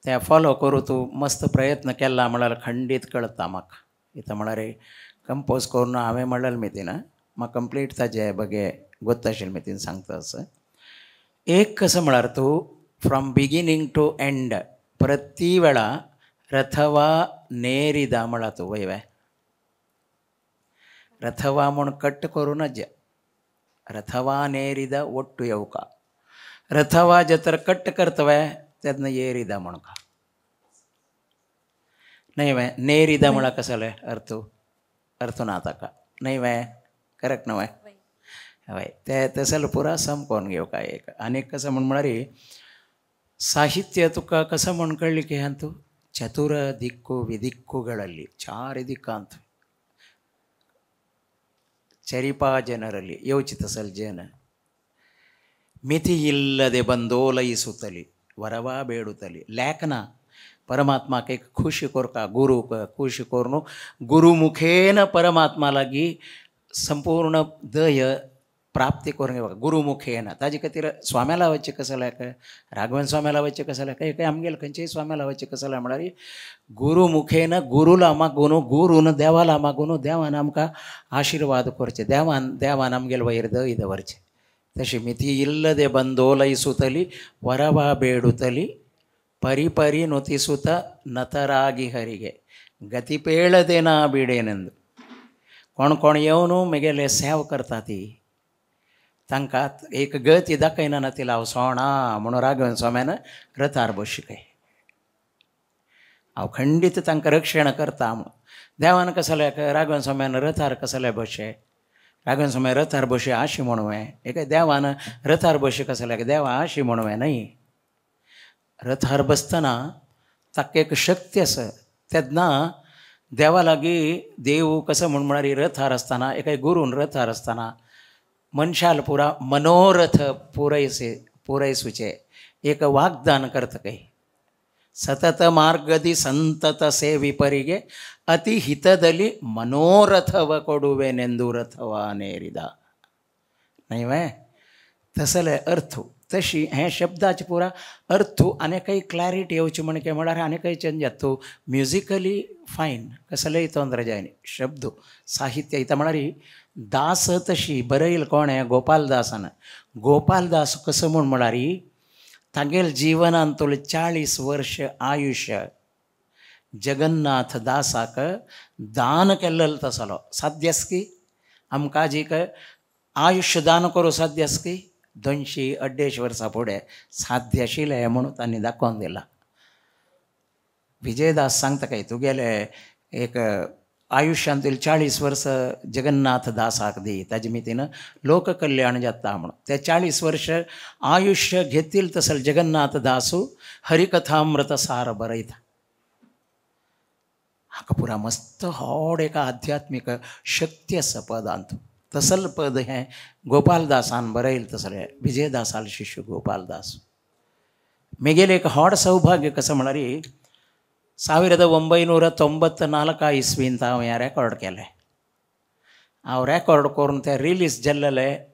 तें फॉलो करूं तूं मस्त प्रयत्न केला म्हळ्यार खंडीत कळटा म्हाका. इतां म्हळ्यार कंपोज करून हांवें म्हणलेलें मितीन म्हाका कंप्लीट ताजे बगे गोत्त आशिल्लें मितीन सांगता असं. एक कसं म्हळ्यार तूं फ्रॉम बिगिनींग टू एंड प्रति वेळा रथवा नेरिदा म्हळा तूं वय रथवा म्हूण कट करूं नज. रथवा नेरिदा ಒಟ್ಟು येवका रथवा जतर कट करतवे तेन्ना येरिदा म्हणका न्हय वे नेरिदा म्हळ्यार कसलें अर्थ अर्थ ना ताका न्हय वे करेक्ट न्हय हय ते तसले पुरा समकोन घेवका एक. आनी कसं म्हण म्हळ्यार साहित्य तुका कसं म्हण कळ्ळें की तूं ಚತುರ ದಿಕ್ಕು ವಿದಿಕ್ಕುಗಳಲ್ಲಿ ಚಾರಿ ದಿಕ್ಕಾಂತ ಚರಿಪಾ ಜನರಲ್ಲಿ ಯೋಚಿತ ಸಲ್ಜನ ಮಿತಿಯಿಲ್ಲದೆ ಬಂದೋಲಯಿಸುತ್ತಲಿ ವರವ ಬೇಡುತ್ತಲಿ ಲೇಖನ परमात्मा के खुशी कोरका गुरु खुशी कोरनु गुरुमुखेन परमात्मा लागी संपूर्ण दय प्राप्ती करून घेवपाक गुरुमुखेन ताजे खातीर स्वाम्या लावायचे कसं लायक राघवेंद्र स्वाम्या लावायचे कसं लायक काय आमगेले खंयचेय स्वाम्या लावायचे कसं लाय म्हळ्यार गुरुमुखेन गुरुला मागून गुरून देवाला मागून देवान आमकां आशिर्वाद करचे देवान देवान आमगेले वयर दय दवरचे तशी मिती इल्लದೆ ಬಂದೋಲೈಸುತ್ತಲಿ ವರವ ಬೇಡುತ್ತಲಿ ಪರಿಪರಿ ನುತಿಸುತ್ತ ನತರಾಗಿ ಹರಿಗೆ ಗತಿಪೇಳದೆ ನಾ ಬಿಡೇನೆಂದು कोण कोण येवन मेगेले सेव करता ती तांकां एक गती दाखयना ना तिला हांव सोणा म्हणून राघवेंद्र स्वाम्यान रथार बशिकय हांव खंडीत तांकां रक्षण करता म्हणून देवान कसले राघवेंद्र स्वाम्यान रथार कसले बशे राघवेंद्र स्वामी रथार बशे आशी म्हणुवें एक देवान रथार बशे कसले देवा आशी म्हणुवें न्हय रथार बसतना ताका एक शक्ती आसा तेन्ना देवा लागीं देव कसो म्हूण म्हळ्यार रथार आसतना एका गुरून रथार आसतना मनशाल पुरा मनोरथ पुरयसे पुरयसुचे एक वाग्दान करता काही सतत मार्गದಿ ಸಂತತ ಸೇವಿಪರಿಗೆ ಅತಿ ಹಿತದಲ್ಲಿ ಮನೋರಥವ ಕೊಡುವೆನೆಂದು ರಥವ ನೇರಿದ न्हय तसले अर्थ तशी हे शब्दाचे पुरा अर्थ आनी काही क्लॅरिटी येवची म्हण काय म्हळ्यार आनी काही चेंज जाता तूं म्युजिकली फायन कसलेय तोंद्र जायना शब्द साहित्य इतां म्हळ्यार दास तशी बरयल कोण गोपालदासान गोपालदास कसो म्हूण म्हळ्यार तागेल जीवनांतलो 40 वर्ष आयुष्य जगन्नाथ दासाक दान केल्लेलो तसलो साध्य आसा की आमकां जी आयुष्य दान करूं साध्य आसा की 200-250 वर्सां फुडें साध्य आशिल्लें म्हणून तांणी दाखोवन दिलां. विजयदास सांगता काय तुगेले एक आयुष्यांतील 40 वर्स जगन्नाथ दासाक दी ताजे मितीन लोककल्याण जाता म्हणून ते 40 वर्ष आयुष्य घेतील तसल जगन्नाथ दासू हरिकथामृत सार बरयता. हाका पुरा मस्त होड एका आध्यात्मिक शक्ती आसा पदांत. तसल पद हें गोपालदासान बरयल तसलें विजयदासाल शिष्य गोपालदास. मेगेले एक होड सौभाग्य कसं म्हळ्यार 1994 इस्वींत हांव हें रेकॉर्ड केलें. हांव रेकॉर्ड करून तें रिलीज जाल्लें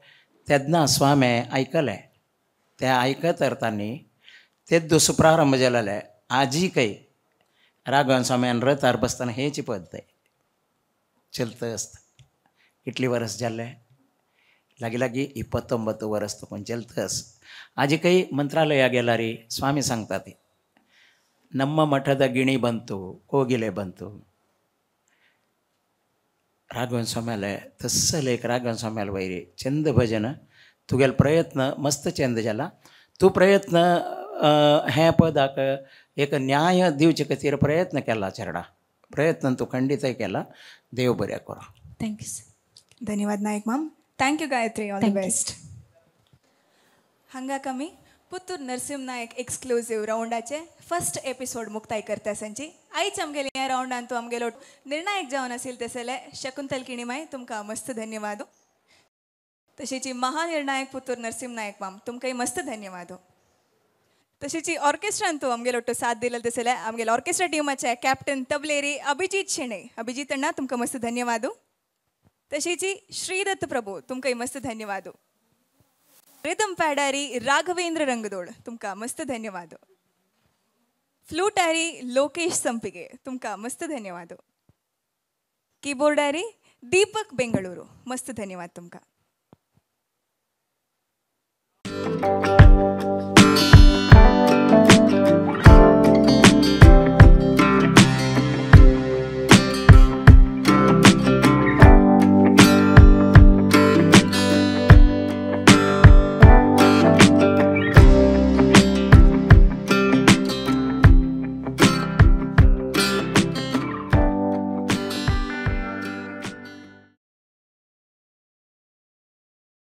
तेन्ना स्वामी आयकलें. तें आयकत तांणी तेद्दूस प्रारंभ जालें. आजी काही राघवन स्वाम्यान रथार बसतना हेची पद तें चलत आसता. कितली वर्स जालें लागीं लागीं 29 वर्स तो चलत आस. आजी काही मंत्रालया गेल्यार स्वामी सांगता ती ನಮ್ಮ ಮಠದ ಗಿಣಿ ಬಂತು ಕೋಗಿಲೆ ಬಂತು. राघवन स्वाम्याले तस्सल एक राघवन स्वाम्याले वैरी चंद भजन तुगेल प्रयत्न मस्त चंद जाला तूं प्रयत्न हें पदाक एक न्याय दिवचे खातीर प्रयत्न केला चेरडा प्रयत्न तूं खंडीतय केला. देव बऱ्या करो. Thank you sir. धन्यवाद Naik ma'am. Thank you Gayatri. All the best. हांगा कमी पुत्तूर नरसिंह नायक एक्सक्लुझिव्ह रावंडाचे फर्स्ट एपिसोड मुक्ताय करता संची. आयज आमगेले ह्या रावंडान तूं आमगेलो निर्णायक जावन आशिल्ले तसले शकुंतल किणीमाय तुमकां मस्त धन्यवाद. तशेंच महानिर्णायक पुत्तूर नरसिंह नायक माम तुमकांय मस्त धन्यवाद. तशेंच ऑर्केस्ट्रान तूं आमगेलो साथ दिले तसले आमगेले ऑर्केस्ट्रा टिमाचे कॅप्टन तबलेरी अभिजीत शेणै अभिजीत अण्णा तुमकां मस्त धन्यवाद. तशेंच श्रीदत्त प्रभू तुमकांय मस्त धन्यवाद. रिदम पॅडारी राघवेंद्र रंगदोड तुमकां मस्त धन्यवाद. फ्लूटारी लोकेश संपिगे तुमकां मस्त धन्यवाद. कीबोर्डारी दीपक बेंगळुरू मस्त धन्यवाद तुमकां.